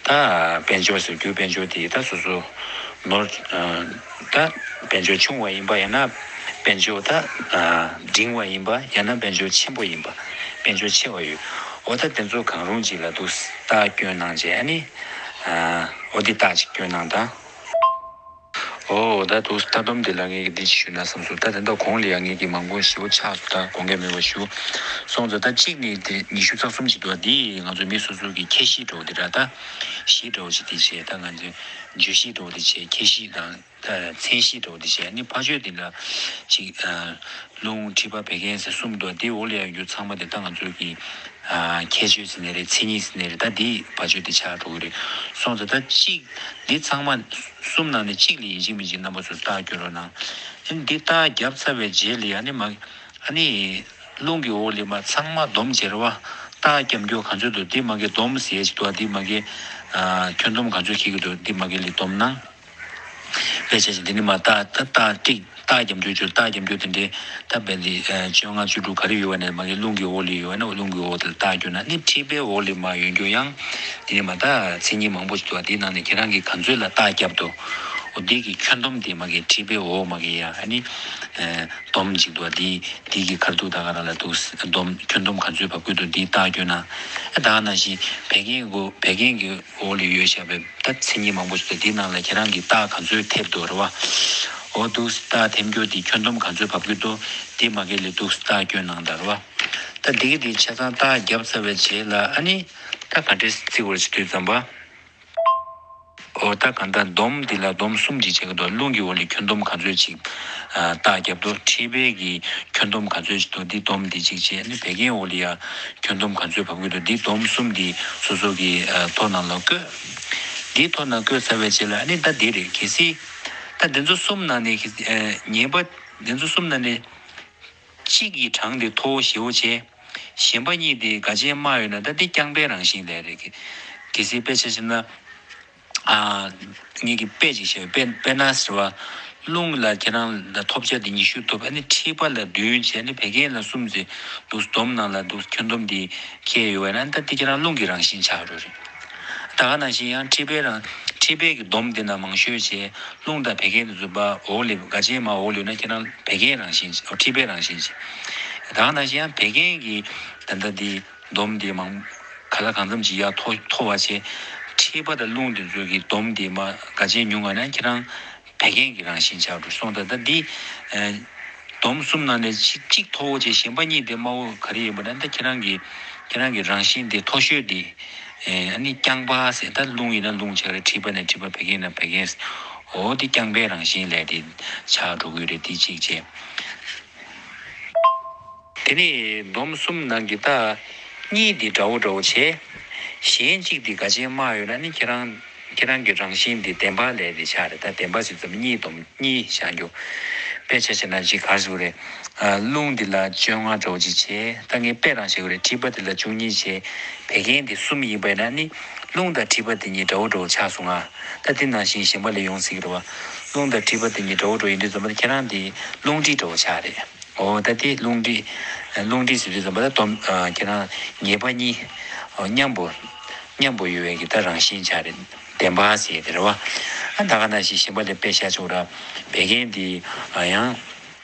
ད་དཔལ་འབྱོར་ཟེར་རྒྱུ་དཔལ་འབྱོར་དེ་ད་སོ་སོ་ནོར་ཨ་ད་དཔལ་འབྱོར་ཆུང་བ་ཡིན་པ། ཡང་ན་དཔལ་འབྱོར་ད་ཨ་འབྲིང་བ་ཡིན་པ། ཡང་ན་དཔལ་འབྱོར་ཆེན་པོ་ཡིན་པ། དཔལ་འབྱོར་ཆེ་བ་ཡོད། འོ་ད་དེ་ཚོ་གང་རུང་ཅིག་ལ་འདུག་སེ་རྟགས་བསྐྱོན་གནང་བྱས། ཨ་ནི་ཨ་འོ་དེ་རྟགས་ཅིག་བསྐྱོན་གནང་དང་། འོ་ད་འདུག་སེ་ད་སྡོམ་འདི་ལ་ངས་འདི་ཅིག་ཞུ་ན་བསམ་སོང་། ད་དེ་འདྲ་གོང་ལ་ཡང་ངས་ཀྱི་མང་པོ་ཞེ་པོ་ཆགས་སོང་། ད་དགོངས་འགལ་མེད་པ་ཞུ་སོང་ཙང་། ད་གཅིག་ནི་དེ་ཉི་ཤུ་རྩ་གསུམ་ཅིག་འདུག་བ། འདི་ང་ཚོ་མི་སོ་སོ་གི་ཁྱད་གཤིས་འདྲ་བོ་འདི་ར། ད་གཤིས་འདྲ་བོ་ཅིག་འདི་བྱས། ད་ང་ཚོའི་བརྗོད་གཤིས་འདྲ་བོ་འདི་བྱས། ཁྱད་གཤིས་དང་། ད་མཚན་གཞི་འདྲ་བོ་འདི་བྱས། ནི་ཕ་ཆོས་འདི་ལ་ཅིག་ཨ་རླུང་མཁྲིས་པ་བད་ཀན་ཟེར་གསུམ་འདུག། འདི་འོག་ལ་ཡོད་རྒྱུ་ཚང་མ་དེ་ད་ང་ཚོའི་གི་ཨ་ཁྱད་ཆོས་ཟེར་ནའི་རེད། མཚན་ཉིད་ཟེར་ནའི་རེད། ད་འདི་ཕ་ཆོས་འདི་ཆགས་འགྲོ་གི་རེད་སོང་ཙང་། ད་གཅིག་འདི་ཚང་མ་གསུམ་ནང་ནས་གཅིག་ལ་ཡིན་གཅིག་མིན་གཅིག་རྣམ་པ་ཚོས་རྟགས་བསྐྱོན་རོགས་གནང་། ཨ་ནི་འདི་རྟགས་བརྒྱབ་ཚར་བའི་རྗེས་ལ་ཡ་ནི་མ་ཨ་ནི་རླུང་གི་འོག་ལ་མ་ཚང་མ་སྡོམ་བྱེད་རེད་བ། རྟགས་བརྒྱབ་རྒྱུ་ག་ཚོད་འདུག། འདི་མ་གི་སྡོམ་ཟེར་ཅིག་འདུག་བ། འདི་མ་གི་ཨ་ཁྱོན་བསྡོམས་ག་ཚོད་འཁེལ་གི་འདུག། འདི་མ་གི་ལ་སྡོམ་གནང་། དཔེ་ཆ་ཞིག་འདི་ནི་མ་རྟགས་ད་རྟགས་ཀྲིག་རྟགས་རྒྱབ་འགྱུར་བཅུ། རྟགས་རྒྱབ་འགྱུར་དེ་འདྲའི་ད་བན་དེ་བཅོ་ལྔ་བཅུ་དྲུག་ག་རེ་ཡོད་པ་ནས་མ་གི་རླུང་གི་འོག་ལ་ཡོད་པ་ན་རླུང་གི་འོག་དེ་ལ་རྟགས་བསྐྱོན་ན། ནི་མཁྲིས་པའི་འོག་ལ་མ་ཡོད་རྒྱུ་ཡང་དེ་ནི་མ་ད་མཚན་ཉིད་མང་པོ་ཞིག་འདུག་བ། དེའི་ནང་ནས་ཁྱེད་རང་གིས་ག་ཚོད་ལ་རྟགས་བརྒྱབ་འདུག། འོ་དེ་གི་ཁྱོན་བསྡོམས་དེ་མ་གི་མཁྲིས་པའི་འོག་མ་གི་ཡ་ཨ་ནི་སྡོམ་ཅིག་འདུག་བ། དེ་དེ་གི་ཁར་འདུག། ད་ག་རང་ལ་འདུག་སྡོམ་ཁྱོན་བསྡོམས་ག་ཚོད་བབས་ཀྱི་འདུག། དེ་རྟགས་བསྐྱོན་ན། ད་ག་ནང་བཞིན་བད་ཀན་གོ་བད་ཀན་གི་འོག་ལ་ཡོད་བཞག་པའི་ད་མཚན་ཉིད་མང་པོ་ཞིག་འདུག། དེའི་ནང་ལ་ཁྱེད་རང་གིས་རྟགས་ག་ཚོད་ཐེབས་འདུག་རེད་བ། འོ་འདུག་རྟགས་ཐེབས་རྒྱུ་དེ་ཁྱོན་བསྡོམས་ག་ཚོད་བབས་ཀྱི་འདུག། དེ་མ་གི་ལ་འདུག་རྟགས་བསྐྱོན་གནང་དང་རེད་བ། ད་འདི་གི་དེ་ཆ་ཚང་རྟགས་བརྒྱབ་ཚར་བའི་རྗེས་ལ་ཨ་ནི་ད་ག་འདྲས་བརྩི་དགོས་རེད་ཟེར་དུས་ཙམ་པ། འོ་ད་གང་ལྟར་སྡོམ་འདི་ལ་སྡོམ་གསུམ་ཅིག་བྱེད་ཀྱི་འདུག། རླུང་གི་འོག་ལ་ཁྱོན་བསྡོམས་ག་ཚོད་ཅིག་ཨ་རྟགས་བརྒྱབ་འདུག། མཁྲིས་པའི་གི་ཁྱོན་བསྡོམས་ག་ཚོད་ཅིག་འདུག། འདི་སྡོམ་འདི་གཅིག་བྱས། ཨ་ནི་བད་ཀན་འོག་ལ་ཡ་ཁྱོན་བསྡོམས་ག་ཚོད་བབས་ཀྱི་འདུག། འདི་སྡོམ་གསུམ་འདི་སོ་སོ་གི་ཨ་ཐོ་ནང་ལ་བཀོད། འདི་ཐོ་ནང་བཀོད་ཚར་བའི་རྗེས་ལ་ཨ་ནི་ད་འདི་རེད། གལ་སྲིད་ད་འདི་ཚོ་གསུམ་ནང་ནས་གལ་སྲིད་ཨ་ངེས་པ་འདི་ཚོ་གསུམ་ནང་ནས་གཅིག་གི་གྲངས་དེ་མཐོ་བོ་ཞེ་བོ་བྱས། གཞན་པ་གཉིས་དེ་དགའ་ཆེན་དམའ་ཡོད་ན་ད་དེ་རྐྱང་པའི་རང་བཞིན་ལས་རེད། གལ་སྲིད་དཔེ་ཆ་བཞག་ན། ཨ་ངེད་ཀྱི་དཔེ་ཅིག་བཤད། དཔེ་དཔེར་ན་ཟེར་བ། རླུང་ལ་ཁྱེད་རང་ལ་ཐོབ་བྱ་དེ་ཉི་ཤུ་ཐོབ། ཨ་ནི་མཁྲིས་པ་ལ་བདུན་བྱས། ཨ་ནི་བད་ཀན་ལ་གསུམ་ཟེར་འདུག། སྡོམ་ནང་ལ་འདུག་ཁྱོན་བསྡོམས་དེ་ཁྱེར་ཡོད་པ་ན་ད་དེ་ཁྱེད་རང་རླུང་གི་རང་བཞིན་ཆགས་འགྲོ་རེད། ད་ག་ནང་བཞིན་ཡང་མཁྲིས་པའི་རང་མཁྲིས་པའི་གི་སྡོམ་དེ་ན་མང་ཤོས་བྱས། རླུང་དང་བད་ཀན་དེ་ཚོ་བ་འོག་ལ་དགའ་ཆེན་དམའ་འོག་ལ་ཡོད་ན་ཁྱེད་རང་བད་ཀན་རང་བཞིན་བྱས། མཁྲིས་པའི་རང་བཞིན་བྱས། ད་ག་ནང་བཞིན་ཡང་བད་ཀན་གི་ད་ལྟ་དེ་སྡོམ་དེ་མང་ག་ལ་གང་འཚམ་ཅིག་ཡར་མཐོ་མཐོ་བ་བྱས། མཁྲིས་པ་དང་རླུང་དེ་ཚོ་གི་སྡོམ་དེ་མ་དགའ་ཆེན་ཉུང་བ་ན་ཁྱེད་རང་བད་ཀན་གྱི་རང་བཞིན་ཆགས་འགྲོ་སོང་། ད་ལྟ་འདི་ཨ་སྡོམ་གསུམ་ནང་ནས་གཅིག་གཅིག་མཐོ་བོ་བྱས། གཞན་པ་གཉིས་དེ་དམའ་བོ་ག་རེ་ཡིན་པ་ན་ད་ཁྱེད་རང་གི་ཁྱེད་རང་གི་རང་བཞིན་དེ་མཐོ་ཤོས་དེ་ཨ་ནི་རྐྱང་པ་ཟེར། ད་རླུང་ཡིན་ན་རླུང་ཆགས་རེད། མཁྲིས་པ་ན་མཁྲིས་པ། བད་ཀན་ན་བད་ཀན་ཟེར། འོ་དེ་རྐྱང་པའི་རང་བཞིན་ལས་དེ་ཆགས་འགྲོ་གི་རེད། དེ་གཅིག་བྱས། དེ་ནས་སྡོམ་གསུམ་ནང་གི་ད་གཉིས་འདི་འདྲ་བོ་འདྲ་བོ་བྱས། གཞན་གཅིག་འདི་དགའ་ཆེན་དམའ་ཡོད་ན་ནི་ཁྱེད་རང་ཁྱེད་རང་གི་རང་བཞིན་འདི་བདེན་པ་ལས་དེ་ཆགས་རེད། ད་བདེན་པ་ཟེར་ཙམ་གཉིས་སྡོམ་གཉིས་བཞག་རྒྱུ། དཔེ་ཆ་བྱས་ན་ཅིག་ག་རེ་ཟེར་དགོས་རེད། ཨ་རླུང་འདི་ལ་བཅོ་ལྔ་འདྲ་བོ་ཅིག་བྱས། ད་ངས་དཔེ་རང་བཤད་དགོས་རེད། མཁྲིས་པ་འདི་ལ་བཅུ་གཉིས་བྱས། བད་ཀན་འདི་གསུམ་ཡིན་པ་ཡིན་ན་ནི་རླུང་དང་མཁྲིས་པ་འདི་གཉིས་འདྲ་བོ་འདྲ་བོ་ཆགས་སོང་ང་། ད་འདི་ནང་བཞིན་གཞན་པ་ལ་ཡོང་སྲིད་ཀྱི་རེད་བ། རླུང་དང་མཁྲིས་པ་འདི་གཉིས་འདྲ་བོ་འདྲ་བོ་ཡིན་དུས་ཙམ་པ་ད་ཁྱེད་རང་འདི་རླུང་མཁྲིས་འདྲ་བོ་ཆགས་རེད། འོ་ད་དེ་རླུང་མཁྲིས། རླུང་མཁྲིས་ཟེར་དུས་ཙམ་པ་ད་སྡོམ་ཨ་ཁྱེད་རང་ངེས་པ་གཉིས་ཨ་མཉམ་པོ་མཉམ་པོ་ཡོད་པའི་གི་ད་རང་བཞིན་ཆགས་རེད། བདེན་པ་ཟེར་དེ་རེད་བ། ཨ་ད་ག་ནང་བཞིན་གཞན་པ་ལ་དཔེ་བཞག་ཆོག་ར། བད་ཀན་འདི་ཨ་ཡང་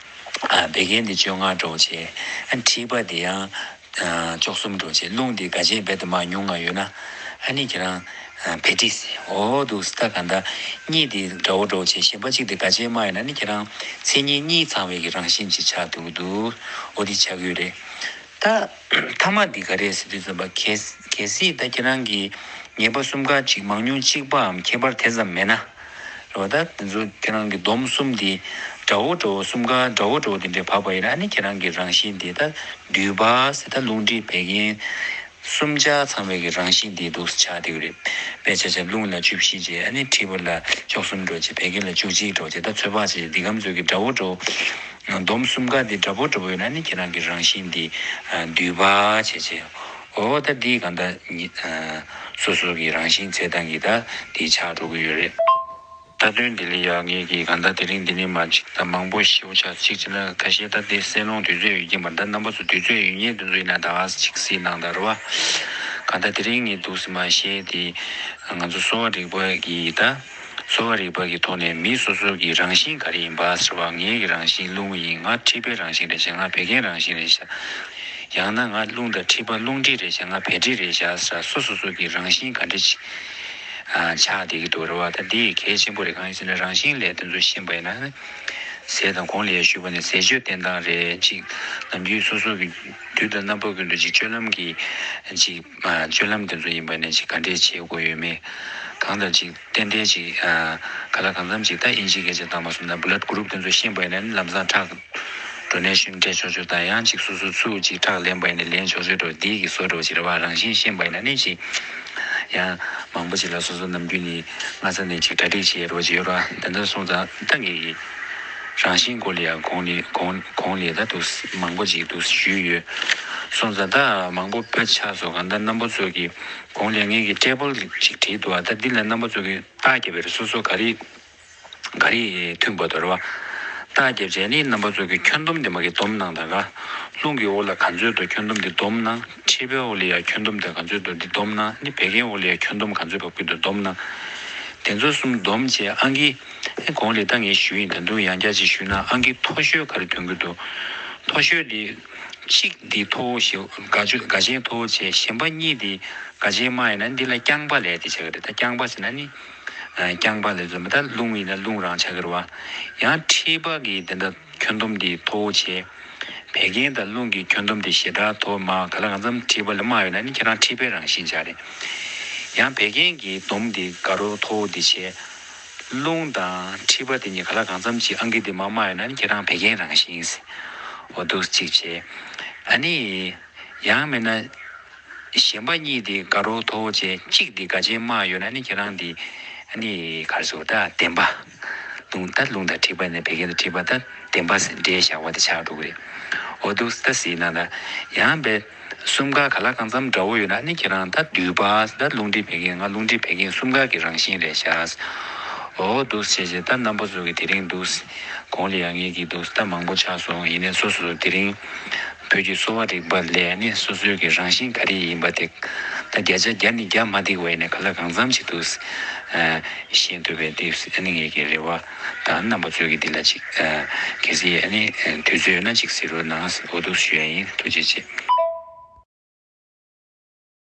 ཨ་བད་ཀན་འདི་བཅོ་ལྔ་འདྲ་བོ་བྱས། ཨ་མཁྲིས་པ་འདི་ཡང་ཨ་བཅུ་གསུམ་འདྲ་བོ་བྱས། རླུང་འདི་དགའ་ཆེན་རྦད་དེ་མར་ཉུང་ང་ཡོད་ན། ཨ་ནི་ཁྱེད་རང་ཨ་བད་མཁྲིས་ཟེར། འོ་འདུག་སེ། ད་གང་ལྟར་གཉིས་དེ་འདྲ་བོ་འདྲ་བོ་བྱས། གཞན་པ་གཅིག་དེ་དགའ་ཆེན་དམའ་ཡོད་ན་ནི་ཁྱེད་རང་མཚན་ཉིད་གཉིས་ཚང་བའི་གི་རང་བཞིན་ཅིག་ཆགས་འདུག་འདུག། འོ་དེ་ཆགས་ཀྱི་ཡོད་རེད། ད་ཐ་མ་འདི་ག་རེ་ཟེར་དུས་ཙམ་པ་གལ་གལ་སྲིད་ད་ཁྱེད་རང་གི་ངེས་པ་གསུམ་ཀ་ཅིག་མང་ཉུང་གཅིག་པའམ་ཁྱད་པར་དེ་ཙམ་མེད་ན། རེད་བ། ད་དེ་ཚོ་ཁྱེད་རང་གི་སྡོམ་གསུམ་འདི་ དགྲ་བོ་དགྲ་བོ་གསུམ་ཀ་དགྲ་བོ་དགྲ་བོ་དེ་འདྲས་བབས་པ་ཡིན་ན་ཨ་ནི་ཁྱེད་རང་གི་རང་བཞིན་དེ་ད་འདུས་པ་ཟེར་ད་རླུང་མཁྲིས་བད་ཀན་གསུམ་ཆ་ཚང་བའི་གི་རང་བཞིན་དེ་འདུག་ཆགས་བསྡད་ཀྱི་རེད། དཔེ་ཆ་ཆ་རླུང་ལ་བཅུ་བཞི་བྱས་ཨ་ནི་མཁྲིས་པ་ལ་བཅུ་གསུམ་འགྲོ་བྱས་བད་ཀན་ལ་བཅུ་གཅིག་འགྲོ་བྱས་ད་ཚོད་དཔག་བྱས་འདི་གམ་ཚོད་ཀྱི་དགྲ་བོ་དགྲ་བོ་འདོམ་གསུམ་ཀ་དེ་དགྲ་བོ་དགྲ་བོ་ཡོད་ན་ཨ་ནི་ཁྱེད་རང་གི་རང་བཞིན་དེ་འདུས་པ་བྱས་བྱས། འོ་ད་འདི་གང་ལྟར་ཉི་ཨ་སོ་སོ་གི་རང་བཞིན་ཚད་སྟངས་ཀྱི་ད་འདི་ཆགས་འགྲོ་གི་ཡོད་རེད། ད་དོན་འདི་ལ་ཡང་ངེད་ཀྱིས་གང་ལྟར་དེ་རིང་འདི་ནས་མ་ཅིག་ད་མང་པོ་ཞེ་པོ་ཆགས་ཅིག་བྱས་ན་ཁ་ཤས་ད་དེ་གསན་ལོང་དུས་ཚོད་ཡོད་ཀྱིན་པར་ད་རྣམ་པ་ཚོ་དུས་ཚོད་ཡོད་མཁན་དེ་ཚོ་ཡིན་ན་ད་ཅིག་གཟིགས་གནང་དང་རེད་བ། གང་ལྟར་དེ་རིང་ངས་འདུག་སེ་མ་བཤད་དེ་ང་ཚོ་གསོ་བ་རིག་པ་གི་ད་གསོ་བ་རིག་པ་གི་ཐོག་ནས་མི་སོ་སོ་གི་རང་བཞིན་ག་རེ་ཡིན་པ་ཟེར་བ་ངེད་ཀྱི་རང་བཞིན་རླུང་ཡིན། ང་མཁྲིས་པའི་རང་བཞིན་རེད་ཤག་ང་བད་ཀན་རང་བཞིན་རེད་ཤག་ཡང་ན་ང་རླུང་དང་མཁྲིས་པ་རླུང་མཁྲིས་རེད་ཤག་ང་བད་མཁྲིས་རེད་ཤག་ཟེར་སོ་སོ་སོ་གི་རང་བཞིན་ག་འདྲ་ཅིག་ཨ་ཆགས་བསྡད་ཀྱི་འདུག་རེད་བ། ད་འདི་གལ་ཆེན་པོ་རེད། གང་ཡིན་ཟེར་ན་རང་བཞིན་ལས་དེ་ཚོ་ཤེས་པ་ཡིན་ན་ཟས་དང་གོང་ལ་ཡང་ཞུས་པ་ནས་ཟས་སྤྱོད་བསྟེན་སྟངས་རེད་ཅིག་ནམ་རྒྱུན་སོ་སོ་གི་དུས་དང་རྣམ་པ་ཀུན་ཏུ་ཅིག་སྤྱོད་ལམ་གྱི་ཅིག་ཨ་སྤྱོད་ལམ་དེ་ཚོ་ཡིན་པ་ནས་ཅིག་ག་འདྲས་བྱེད་དགོས་ཡོད་མེད་གང་ལྟར་ཅིག་ཏན་ཏན་ཅིག་ཨ་ག་ལ་གང་འཚམ་ཅིག་ད་དབྱིན་ཇིའི་སྐད་ཆ་བཏང་མ་སོང་ན་blood group་དེ་ཚོ་ཤེས་པ་ཡིན་ན་ལམ་སང་ཁྲག་donation་སྤྲད་ཆོག་ཆོག་དང་ཡང་ཅིག་སོ་སོ་ཚུར་ཅིག་ཁྲག་ལེན་པ་ཡིན་ན་ལེན་ཆོག་ཆོག་འགྲོ་འདི་གི་བཟོ་འགྲོ་ཅིག་རེད་བ། རང་བཞིན་ཤེས་པ་ཡིན་ན་ནི་ཅིག་ཡང་མང་པོ་ཅིག་ལ་སོ་སོ་ནམ་རྒྱུན་ནི་སྔ་ས་ནས་ཅིག་གྲ་སྒྲིག་བྱེད་རོགས་བྱེད་རོགས་དེ་འདྲ་སོང་ཙང་ད་ངེད་ཀྱི་རང་བཞིན་སྐོར་ལ་ཡང་གོང་ནས་གོང་གོང་ལས་ད་འདུག་མང་པོ་ཅིག་འདུག་ཞུས་ཡོད། སོང་ཙང་ད་མང་པོ་ཕལ་ཆགས་སོ་གང་ལྟར་རྣམ་པ་ཚོ་གི་གོང་ལས་ངེད་ཀྱི་table་ཅིག་བྲིས་འདུག་ཨ། ད་འདི་ལ་རྣམ་པ་ཚོ་གི་རྟགས་རྒྱབ་པའི་སོ་སོ་ག་རེ་ག་རེ་མཐུན་པ་དོར་བ། རྟགས་རྒྱབ་བྱས་ནི་རྣམ་པ་ཚོ་གི་ཁྱོན་བསྡོམས་དེ་མ་གི་བསྡོམས་གནང་དང་ག་རླུང་གི་འོག་ལ་ག་ཚོད་དུ་ཁྱོན་བསྡོམས་དེ་བསྡོམས་གནང་། མཁྲིས་པའི་འོག་ལ་ཡང་ཁྱོན་བསྡོམས་དེ་ག་ཚོད་དུ་འདི་བསྡོམས་གནང་། ནི་བད་ཀན་འོག་ལ་ཡང་ཁྱོན་བསྡོམས་ག་ཚོད་བབས་ཀྱི་འདུག་བསྡོམས་གནང་། དེ་ཚོ་གསུམ་བསྡོམས་བྱས་ཨང་ཀི་ཨེ་གོང་ལས་ད་ངས་ཞུས་ཡིན། ད་དུང་ཡང་བསྐྱར་ཅིག་ཞུས་ཡིན། ད་ཨང་ཀི་མཐོ་ཤོས་ག་རེ་ཐོན་གྱི་འདུག་མཐོ་ཤོས་འདི་གཅིག་འདི་མཐོ་བོ་ཞེ་དགའ་ཆེན་མཐོ་བོ་བྱས་གཞན་པ་གཉིས་འདི་དགའ་ཆེན་དམའ་ཡིན་ན་འདི་ལ་རྐྱང་པ་ལས་དེ་བྱ་གི་རེད། ད་རྐྱང་པ་ཟེར་ན་ནི་རྐྱང་པ་ལས་བཟོས་མ་ད་རླུང་ཡིན་ན་རླུང་རང་ཆགས་ཀྱི་རེད་བ། ཡང་མཁྲིས་པ་གི་དེ་འདྲ་ཁྱོན་བསྡོམས་འདི་མཐོ་བོ་བྱས། བད་ཀན་དང་རླུང་གི་ཁྱོན་བསྡོམས་དེ་ཞེ་དྲག་མཐོ་དམའ་ག་ལ་གང་འཚམ་མཁྲིས་པ་ལས་དམའ་ཡོད་ན་ནི་ཁྱེད་རང་མཁྲིས་པའི་རང་བཞིན་ཆགས་རེད། ཡང་བད་ཀན་གྱི་བསྡོམས་དེ་དགའ་རོགས་མཐོ་བོ་དེ་བྱས། རླུང་དང་མཁྲིས་པ་དེ་གཉིས་ག་ལ་གང་འཚམ་ཅིག་ཨང་ཀི་དེ་མ་དམའ་ཡོད་ན་ནི་ཁྱེད་རང་བད་ཀན་རང་བཞིན་ཟེར། འོ་འདུག་གཅིག་བྱས། ཨ་ནི། ཡང་མིན་ན། གཞན་པ་གཉིས་དེ་དགའ་རོགས་མཐོ་བོ་བྱས་གཅིག་དེ་དགའ་ཆེན་དམའ་ཡོད་ན་ནི་ཁྱེད་རང་དེ་ཨ་ནི་ག་རེ་ཟེར་ད་བདེན་པ། རླུང་ད་རླུང་དང་མཁྲིས་པ་ནས་བད་ཀན་དང་མཁྲིས་པ་ད་བདེན་པ་ཟེར་འདྲེས་བཞག་པ་དེ་ཆགས་འགྲོ་གི་རེད། འོ་འདུག་ད་ཟེར་ན་ད་ཡང་བས་གསུམ་ཀ་ག་ལ་གང་འཚམ་འདྲ་བོ་ཡོད་ན་ནི་ཁྱེད་རང་ད་འདུས་པ་ད་རླུང་མཁྲིས་བད་ཀན་ང་རླུང་མཁྲིས་བད་ཀན་གསུམ་ཀ་གི་རང་བཞིན་རེད་ཤག་འོ་འདུག་བྱས་བྱས་ད་རྣམ་པ་ཚོ་གི་དེ་རིང་འདུག་གོང་ལ་ཡང་ངེད་ཀྱི་འདུག་ད་མང་པོ་ཆགས་སོང་། ཡིན་ནའི་སོ་སོ་དེ་རིང་བོད་ཀྱི་གསོ་བ་རིག་པ་ལས་ནི་སོ་སོའི་གི་རང་བཞིན་ག་རེ་ཡིན་པ་དེ་ད་བརྒྱ་ཆ་བརྒྱ་ནི་བརྒྱ་མ་འགྲིག་པ་ཡིན་ནའི་ག་ལ་གང་འཚམ་ཞིག་འདུག་ཤེས་ཐུབ་པའི་འདུག་ཨ་ནི་ངེད་ཀྱི་རེ་བ་དང་རྣམ་པ་ཚོའི་གི་འདི་ལ་ཅིག་གལ་སྲིད་ཨ་ནི་དུས་ཚོད་ཡོད་ན་ཅིག་གཟིགས་རོགས་གནང་། འོ་འདུག་ཞུ་ཡ་ཡིན། ཐུགས་རྗེ་ཆེ།